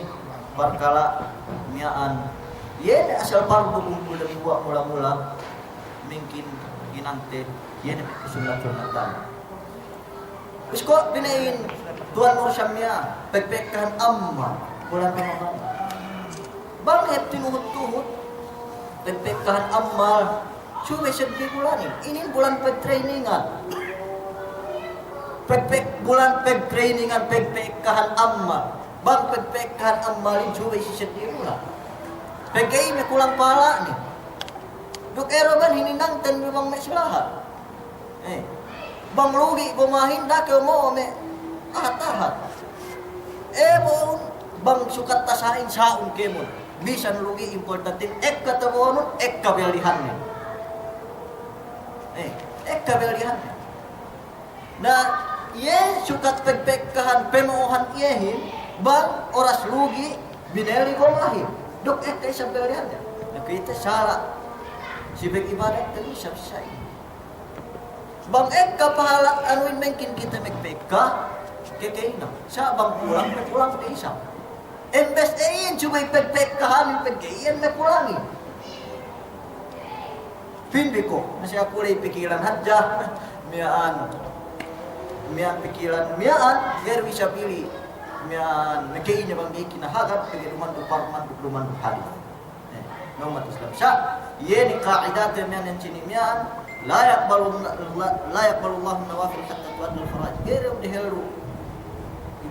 parkala' miya'an, iye ne asal pardu kumpul dambuwa' mula-mula, mangkin hinangte, iye ne me' kasunnat-sunnatan. Ubus ko' pina'in Tuwan Mursyid miya'an, pegpegkahan ammal, bulan Ramadan. Bang hep tinuhut-tuhut, pegpegkahan ammal, subey seddi bulanin. Inin bulan pagtrainingan. Pegpeg, bulan pagtrainingan, pegpegkahan ammal. Bang pegpegkahan ammalin subey si seddi bulan. Pegge' iye me' kulang pahala'ne. Duk ero' ban hininangten bi bang me' si lahat. Eh, bang lugi' gomahin, da'a kew mo'o me' ahat-ahat. Eh, bo'un, bang sukat tasa'in, sa'un kēmon. Bisan lugi', importantin ekka tabo'onun, ekka belihannen. Eh, ekka belihannen. Na, iye sukat pegpegkahan pamo'ohan iyehin, bang oras lugi', bineli gomahin. Duk ekka isab belihan ne. Na kite sala'. Si pag'ibadat te isab sa' inin. Bang ekka pahala' anuhin mengkin kite magpa'ekka, kekeyna. Sa' bang kulang, kulang te isab. Imbes iyan subey pagpa'ekkahanin, pegge' iyan makulangin. Pa'in bi ko', masi aku ley pikilan hadja, miya'an, miya'an pikilan, miya'an, ga'i du isab ili', miya'an, mekey ne bang ga'i kinahagad, pegge' duma'in du parman, duma'in du hadis. Eh, na ummat Islam. Sa', iye ne ka'idate miya'an iyan sini miya'an, la yaqbalu, la, la yaqbalullahu nawafil hatta tu'addal faraid. Ga'i du dehellu,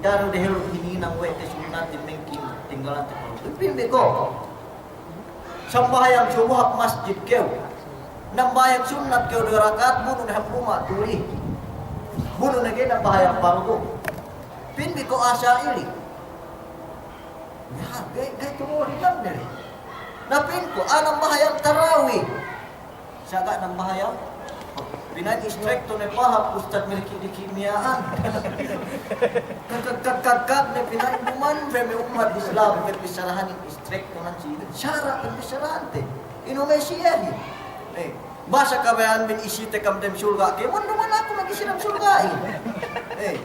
ga'i du dehellu hininang we' te sunnatin mengkin tinggalante. Pa'in bi ko'. Sambahayang subu hap masjid kew. Nambahayang sunnat kew duwe raka'at, bunu ne hap luma' tuli. Bunu ne ga'i nambahayang pardu. Pa'in bi ko' asa ili'. Ya, ga'i, ga'i tumulidan ne. Na pa'in ko', ah, nambahayang tarawih. Sa' ga' nambahayang. Pina'in istrikto ne pahāp Ustad Melki diki' miya'an. Kagkagkagkag ne pina'in, duma'in pe me' ummat Islam, pagbissarahanin istrikto nan si sara' pagbissarahante. Inu me' siyehin. Eh, basa kabaya'anbin isite kam dem surga' kēmon, duma'in aku magisi dem surga'in. Eh.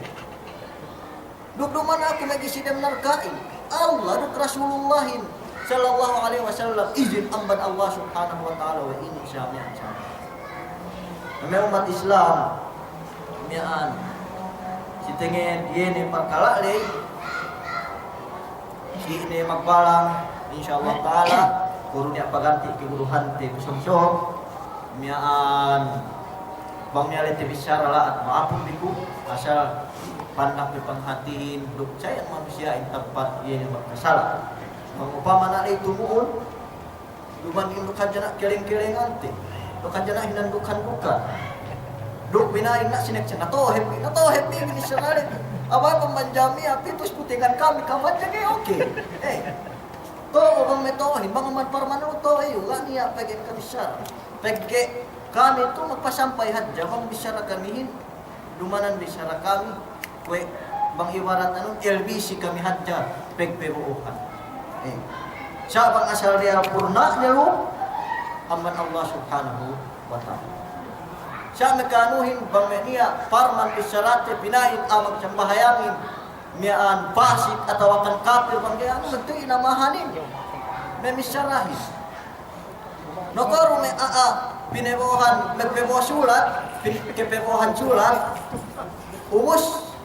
Duk duma'in aku magisi dem narka'in. Allah duk Rasulullahin sallallahu alaihi wasallam, izin amban Allah subhanahu wa ta'ala we' inin samiyan samiyan. Me' ummat Islam, miya'an, si tengngen iye ne parkala' ley, si ne magbalang, insya Allah ta'ala, kuwe' du niya' paganti' kaguruhante ku sōng-sōng, miya'an, bang niya' ley tabissara la'at, ma'apun bi ku, asal pandak pe panghatihin, duk sayan manusiya'in tampat iye ne magkasala'. Bang upama na' ley tumu'un, duma'in duk hadja na' keleng-kelengante, duk hadja na' hinandukan-dukan. Duk pina'in na' sineksa, natohep, natohep bi binissara ley. Apa bang manjamiya, pitus putingan kami, kapan jage, oke. Eh. To'o bang me' to'ohin, bang amban parman lu to'o iyu, ga' niya' pegge' kabissara. Pegge' kami tu magpasampay hadja, bang bissara kamihin, duma'in bissara kami, kuwe' bang ibarat anun, L B C kami hadja, pegpabo'ohan. Eh. Sa' bang asal diyalem purna' ne lu, amban Allah subhanahu wa ta'ala. Sa' me' ka'anuhin, bang me' niya' parman bissarate pina'in a'a magsambahayangin, miya'an pasik atawakan kapil, bang ga'i anu, magtuwi inamahanin. Me' missarahin. Nokoru me' a'a pinabo'ohan, magpabo'o sulat, pin-, kapabo'ohan sulat, ubus.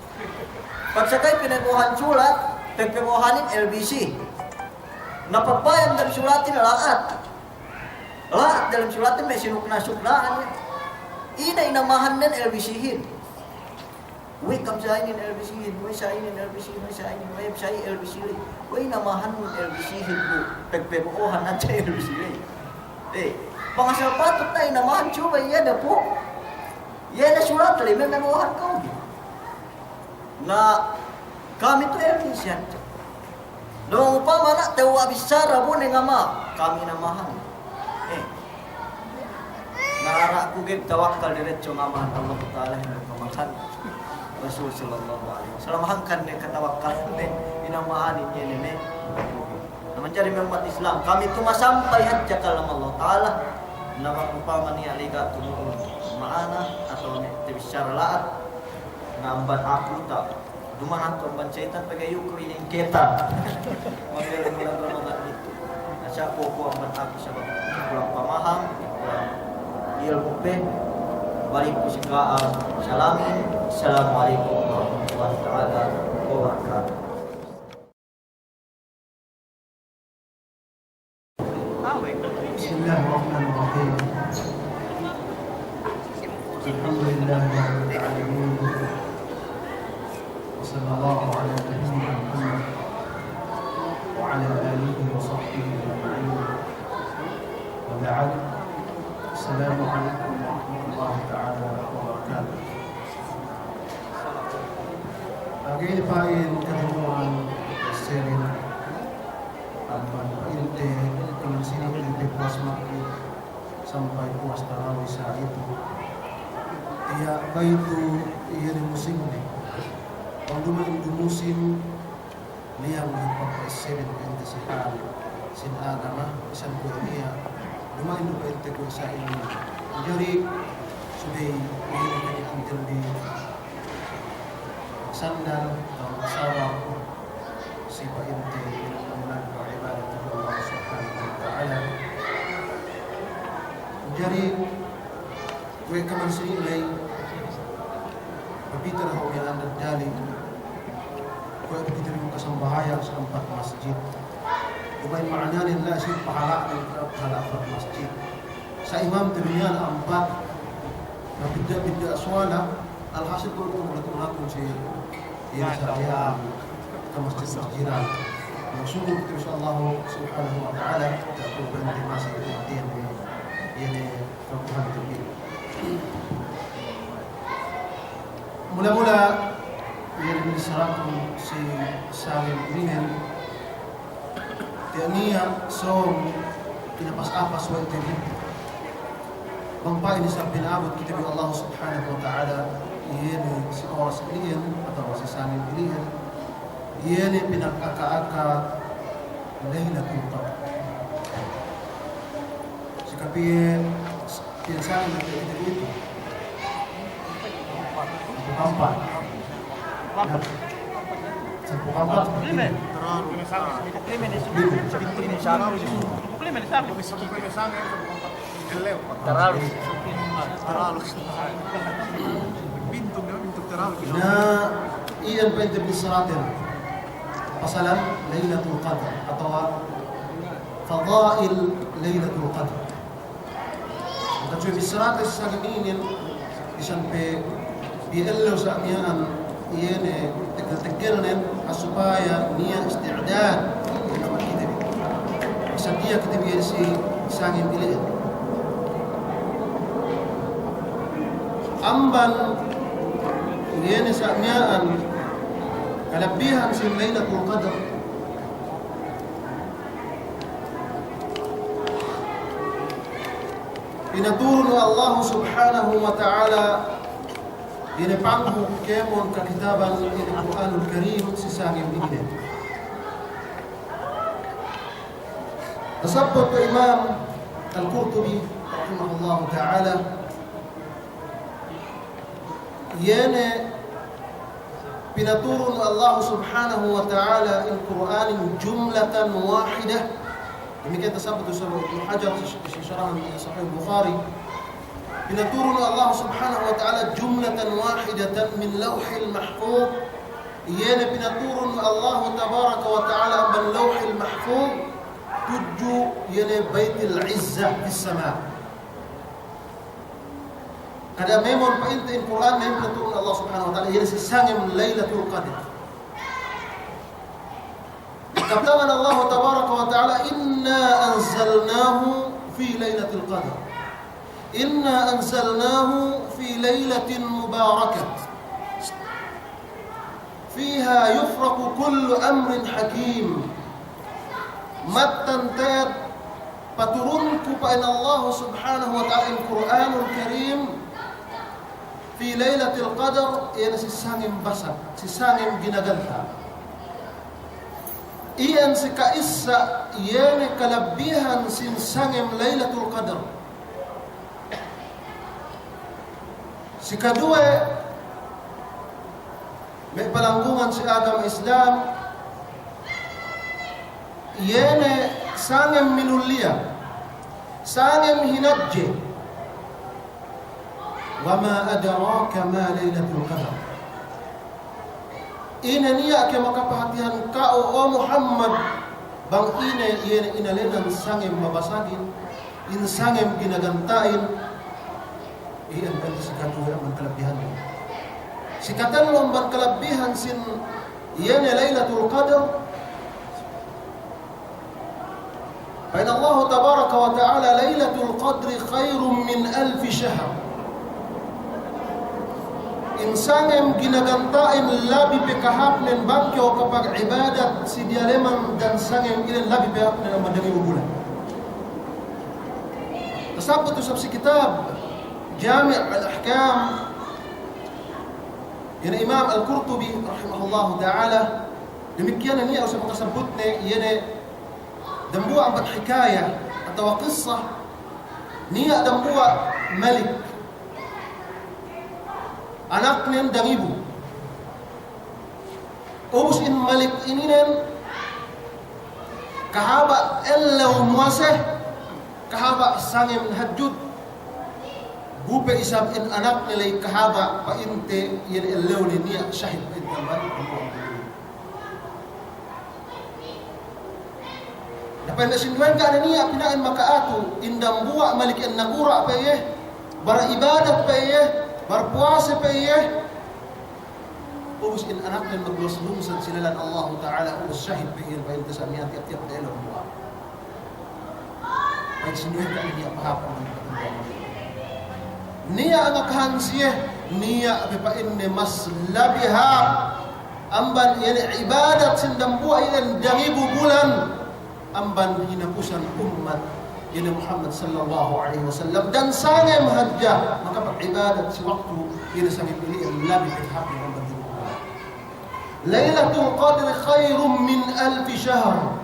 Pagsakay pinabo'ohan sulat, pagpabo'ohanin L B C. Na pagpayam dem sulatin la'at. La'at dem sulatin me' sinukna'-sukna'an. Ine inamahannen L B C-hin. We'ey kam sa' inin L B C-hin, we'ey sa' inin L B C-hin, we'ey sa' inin, we'ey sa' inin L B C-hin. We'ey inamahan L B C-hin bu, pagpabo'ohan hadja L B C-hin. Eh, bang asal patut na inamahan subey iye ne pu. Iye ne sulat ley, me' pabo'ohan ka'u. Na, kami tu L B C hadja. Duk upama na' tewwa' bissara bu ne ngama, kami inamahan. Eh. Na, arak ku ga'i tawakkal diretso ngamahan Allah Ta'ala, hindu ngamahan Rasul sallallahu alaihi wasallam. Hangkan ne katawakkalne, inamahan iye ne ne. Na, manjari me' ummat Islam, kami tu masampay hadja kalam Allah Ta'ala. Na, bang upama niya' ley ga' tumu'un ma'ana atawa ne tabissara la'at, na amban aku ta' Duma'in aku amban seyitan pegge' iyu ku inin ketan. Magdel bulan Ramadan itu. Na, sa' kuwe' amban aku sabab kulang pamaham, kulang ilmu' pe. Balik ku si ka'am salamin. Assalamu alaikum warahmatullahi ta'ala wabarakatuh. بسم الله الرحمن الرحيم. الحمد لله رب العالمين. وصلى الله على نبينا محمد وعلى آله وصحبه أجمعين. وبعد. السلام عليكم ورحمة الله تعالى وبركاته. Ga'i pa'in katumu'an sinin amban pa'inte, kaman sinin pa'inte puwas maghrib sampay puwas tarawi sa' itu. Iya, bang itu, iye ne musimne. Bang duma'in du musim, liyang ne pa'inte sinin pa'inte si hali. sin agama, bisan kuwe' niya', duma'in du pa'inte kuwe' sa'ingge. Manjari subey iye ne kami andel bi sandal, atawa sabar, si pa'inte iye ne pangulad pag'ibadat Allah Subhanahu wa Ta'ala. Manjari kuwe' kaman sini ley, pabitara hawnu iyan dali, kuwe' pabitara hawnu kasambahayang sa ampat masjid. Duma'in ma'ananen la'i si pahala', pahala' ampat masjid. Sa imam te bi niya' ampat, na bidda'-bidda' suwala, alhasil kuwe' kuwe' ulat-ulatun si iye sa iye ka masjid-masjidan. Magsukul kite bi si Allah Subhanahu wa Ta'ala, ta'u pa'inte masi iye ne, iye ne Mula-mula, iye ne bissarahun si sangem inin, tiya' niya' sōng inapas-apas we' te bi. Bang pa'in isab pina'abut kite bi Allah Subhanahu wa Ta'ala, iye ne si oras inin, atawa si sangem inin, iye ne pinakaka-aka Laylatul Qadr. Si kapiye, piye sangem ne kite bi itu? Sampū' ampat. Sampū' ampat. Lime. Lime. Lime. Taralu. Taralu. Na, iyan pa'inte bissaraten pasalan Laylatul Qadr atawa fadail Laylatul Qadr. Maka cuwe bissarate si sangem inin, bisan pe bi ellew sa' miya'an, iye ne tegel-tegelnen, supaya niya' isti'dad, iye ne kite bi. Sadiya kite bi si sangem inin. Amban iye ne sa' miya'an kalabbihan si Laylatul Qadr. Pinaturun we' Allah Subhanahu wa Ta'ala, iye ne panghuk kēmon kakitaban, iye ne Kur'anul Karim, si sangem inin. Tasabbut we' Imam Al-Qurtubi, rahimahullahu ta'ala, iye ne pinaturun Allah Subhanahu wa Ta'ala in Kur'anin jumlatan wahidah. Damikkiyan tasabbut we' Ibnu Hajar si, si sarahan Sahih Bukhari. Pinaturun Allah Subhanahu wa Ta'ala jumlatan wahidatan min Lawhil Mahfuz. Iye ne pinaturun Allah Tabaraka wa Ta'ala amban Lawhil Mahfuz tudju iye ne Baitil Izzah fis sama'. Kada' memon pa'inte in Kur'an ne pinaturun Allah Subhanahu wa Ta'ala, iye ne si sangem Laylatul Qadr. Kabtangan Allah Tabaraka wa Ta'ala, "Inna anzalnahu fi Laylatil Qadr. Inna anzalnahu fi laylatin mubarakah." Fiha yufraqu kullu amrin hakim. Mattan te'ed paturunku pa'in Allah Subhanahu wa Ta'ala in Kur'anul Karim fi Laylatil Qadr, iye ne si sangem basag, si sangem ginaganta'. Iyan si ka'issa, iye ne kalabbihan sin sangem Laylatul Qadr. Si kaduwe, me' palanggungan si agama Islam, iye ne sangem minulliya, sangem hinadje. Wa ma adraka ma Laylatul Qadr. Ine niya' ke makapahatihan ka'u, o Muhammad, bang ine iye ne inalenan sangem mabasagin, in sangem ginaganta'in, iyan pa'inte si kaduwe amban kalabbihanne. Si katellu amban kalabbihan sin iye ne Laylatul Qadr, pa'in Allah Tabaraka wa Ta'ala, "Laylatul Qadri khairun min alfi shahr." In sangem ginaganta'in labi pe kahāpnen bang kew kapag'ibadat si diyaleman dan sangem inin labi pe hāpnen amban dangibu bulan. Tasabbut isab si kitab Jami' al-Ahkam, iye ne Imam Al-Qurtubi rahimahullahu ta'ala, damikkiyan ne niya' isab tasabbutne, iye ne Dambuwa' amban hikaya atawa kissa, niya' dambuwa' malik, anaknen dangibu. Ubus in malik ininen kahaba' ellew muwase, kahaba' sangem hadjut, gu pe isab in anakne ley kahaba' pa'inte iyan ellewne niya' sahid pa'inte amban. Na pa'in ne sinduwen ga' ne niya' pina'in maka'atu, in dambuwa' malik iyan nagura' pe iye, baribadat pe iye, barpuwase pe iye. Ubus in anaknen magluwas lungsad si lalan Allahu Ta'ala, ubus sahid pe iyan pa'inte sa' niya' tiyap-tiyap dambuwa'. Pa'in sinduwen ga' ne niya' pahāp. Niya' angakahan siye, niya' pe pa'inne mas labi hāp amban iye ne ibadat sin dambuwa' iyan dangibu bulan, amban hinapusan ummat iye ne Muhammad sallallahu alaihi wasallam, dan sangem hadja makapag'ibadat si waktu iye ne sangem ili'en labi pe hāp amban dangibu bulan. Lailatul Qadri khairum min alfi shahr.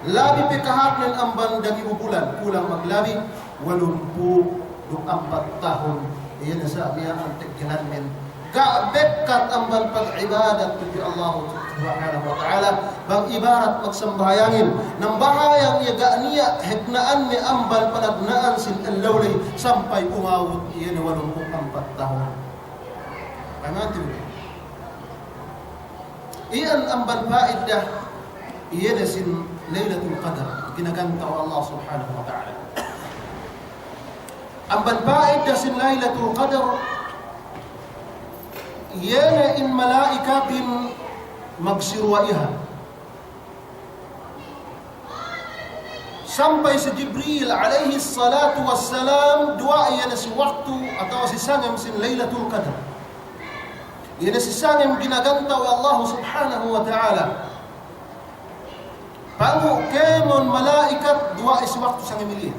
Labi pe kahāpnen amban dangibu bulan, kulang maglabi walumpū' duk ampat tahun. Iye ne sa' miya'an teggelannen ga' bekkat amban pag'ibadat tudju Allahu Subhanahu wa Ta'ala. Bang ibarat magsambahayangin, nambahayang iye ga' niya' hegna'anne amban panagna'an sin ellew ley sampay umabut iye ne walumpū' ampat tahun. Pangatu. Iyan amban pa'idda iye ne sin Lailatul Qadar, ginagantaw Allah Subhanahu wa Ta'ala. Amban pa'idda sin Lailatul Qadar, iye ne in mala'ikatin magsiruwa'ihan. Sampay si Jibril alayhis salatu wassalam, duwa'a iye ne si waktu atawa si sangem sin Lailatul Qadar. Iye ne si sangem ginagantaw we' Allahu Subhanahu wa Ta'ala. Pangu' kēmon mala'ikat duwa'a si waktu sangem ili'en.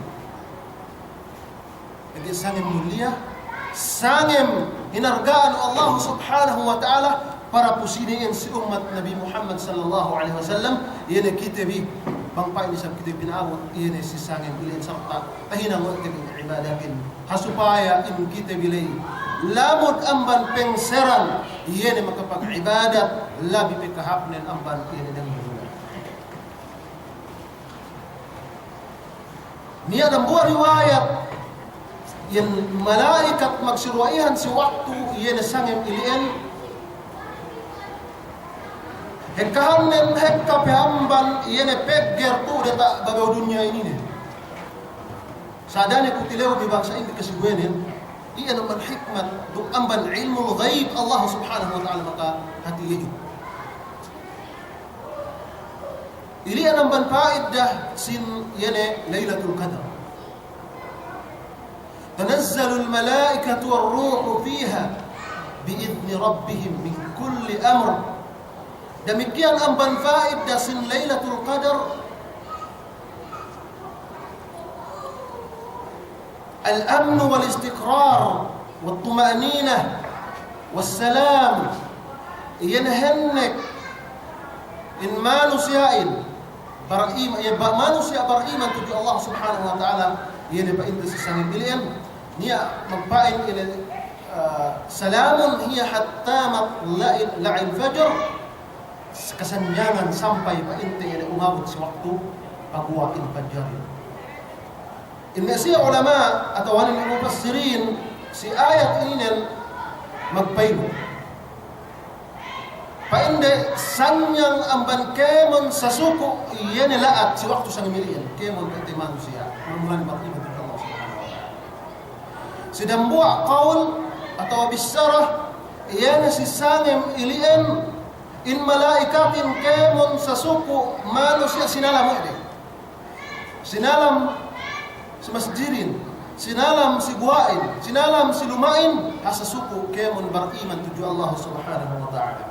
Pegge' sangem muliya, sangem hinarga'an we' Allahu Subhanahu wa Ta'ala, para pu sine iyan si ummat Nabi Muhammad sallallahu alaihi wasallam, iye ne kite bi, bang pa'in isab kite bi pina'abut, iye ne si sangem ili'en sarta' tahinang we' te bi ibadatin. Ha supaya in kite bi ley lamud amban pengseran, iye ne makapag'ibadat, labi pe kahāpnen amban iye ne dangin. Niya' dambuwa' riwayat, iyan mala'ikat magsiruwa'ihan si waktu iye ne sangem ili'en, hekkahannen hekka pe amban iye ne pegger tu'u diyata' babaw dunya ininen. Sa' da'a ne ku tilewbi bang sa'ingge kasiguwenen, iyan amban hikmat duk amban ilmul ghaib Allah Subhanahu wa Ta'ala makahati iye ju. Ili'en amban pa'idda sin iye ne Lailatul Qadar. تنزل الملائكة والروح فيها بإذن ربهم من كل أمر. Damikkiyan amban pa'idda sin Lailatul Qadar. الأمن والاستقرار والطمأنينة والسلام. Iyan hennek in manusiya'in bariman, iye ba-, manusiya' bariman tudju Allah Subhanahu wa Ta'ala, iye ne pa'inte si sangem ili'en, niya' magpa'in iye ne, ah, سلام هي حتى مطلع الفجر. Kasanyangan sampay pa'inte iye ne umabut si waktu paguwa' in pajarin. In me' siye ulama' atawa in mufassirin si ayat ininen magpa'in, pa'inde sanyang amban kēmon sasuku' iye ne la'at si waktu sangem ili'en, kēmon pa'inte manusiya', mula-mula ne bariman tudju Allah Subhanahu wa Ta'ala. Si dambuwa' qawl atawa bissara, iye ne si sangem ili'en, in mala'ikatin kēmon sasuku' manusiya' sinalam we' de. Sinalam si masjidin, sinalam si guwa'in, sinalam si luma'in, ha sasuku' kēmon bariman tudju Allah Subhanahu wa Ta'ala.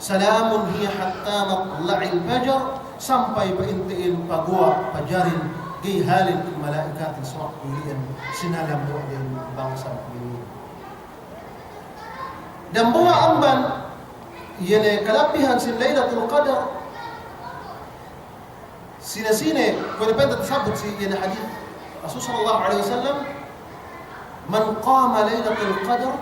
سلام هي حتى مطلع الفجر, sampay pa'inte in paguwa' pajarin, ga'i halin in mala'ikatin si waktu ili'en sinalam we' de bangsa mu'minin. Dambuwa' amban iye ne kalabbihan sin Lailatul Qadar, Sine-sine, kuwe' ne pa'inte tasabbut si iye ne hadis Rasul sallallahu alaihi wasallam, "Man qama lailatal qadr,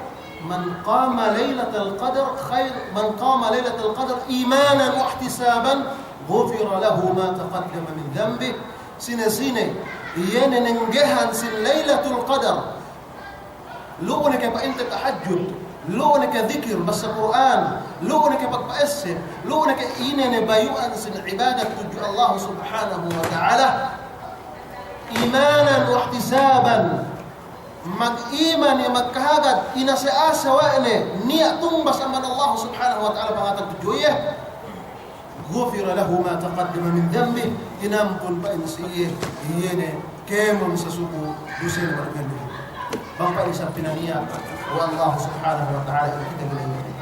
man qama lailatal qadr khair, man qama lailatal qadr imanan wa ihtisaban, ghufira lahu ma taqaddama min dhanbih." Sine-sine iye ne nenggehan sin Lailatul Qadar, lu'u ne ke pa'inte tahajjud, lu'u ne ke dhikir, massa Kur'an, lu'u ne ke pagpa'esse, lu'u ne ke ine ne bayu'an sin ibadat tudju Allah Subhanahu wa Ta'ala, imanan wa ihtisaban, mag'iman iye magkahagad, inase-ase we' ne, niya' tumbas amban Allah Subhanahu wa Ta'ala pangatag tudju iye. Ghufira lahu ma taqaddama min dhanbih, inampun pa'in si iye, iye ne kēmon sasuku dusene madugalu-galu. Bang pa'in isab pinaniya' we' Allah Subhanahu wa Ta'ala in kite bi ley,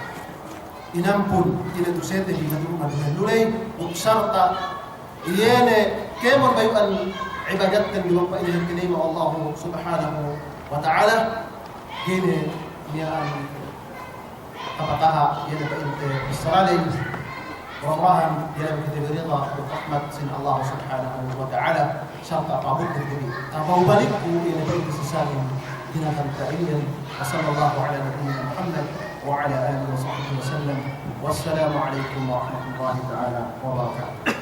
inampun iye ne dusete bi madugalu-galu ley, duk sarta' iye ne kēmon bayu'an ibadatten bi bang pa'in iye ne tinayma' we' Allah Subhanahu wa Ta'ala. Ine miya'an kapataha' iye ne pa'inte bissara ley, mudah-mudahan iye ne kite bi rida duk rahmat sin Allah Subhanahu wa Ta'ala, sarta' pa'abut kite bi. Tabaw balikku iye ne pa'inte si sangem dinatang ta inin. Wa sallallahu ala nabiyyina Muhammad wa ala alihi wa sahbihi wa sallam. Wassalamu alaikum warahmatullahi ta'ala wabarakatuh.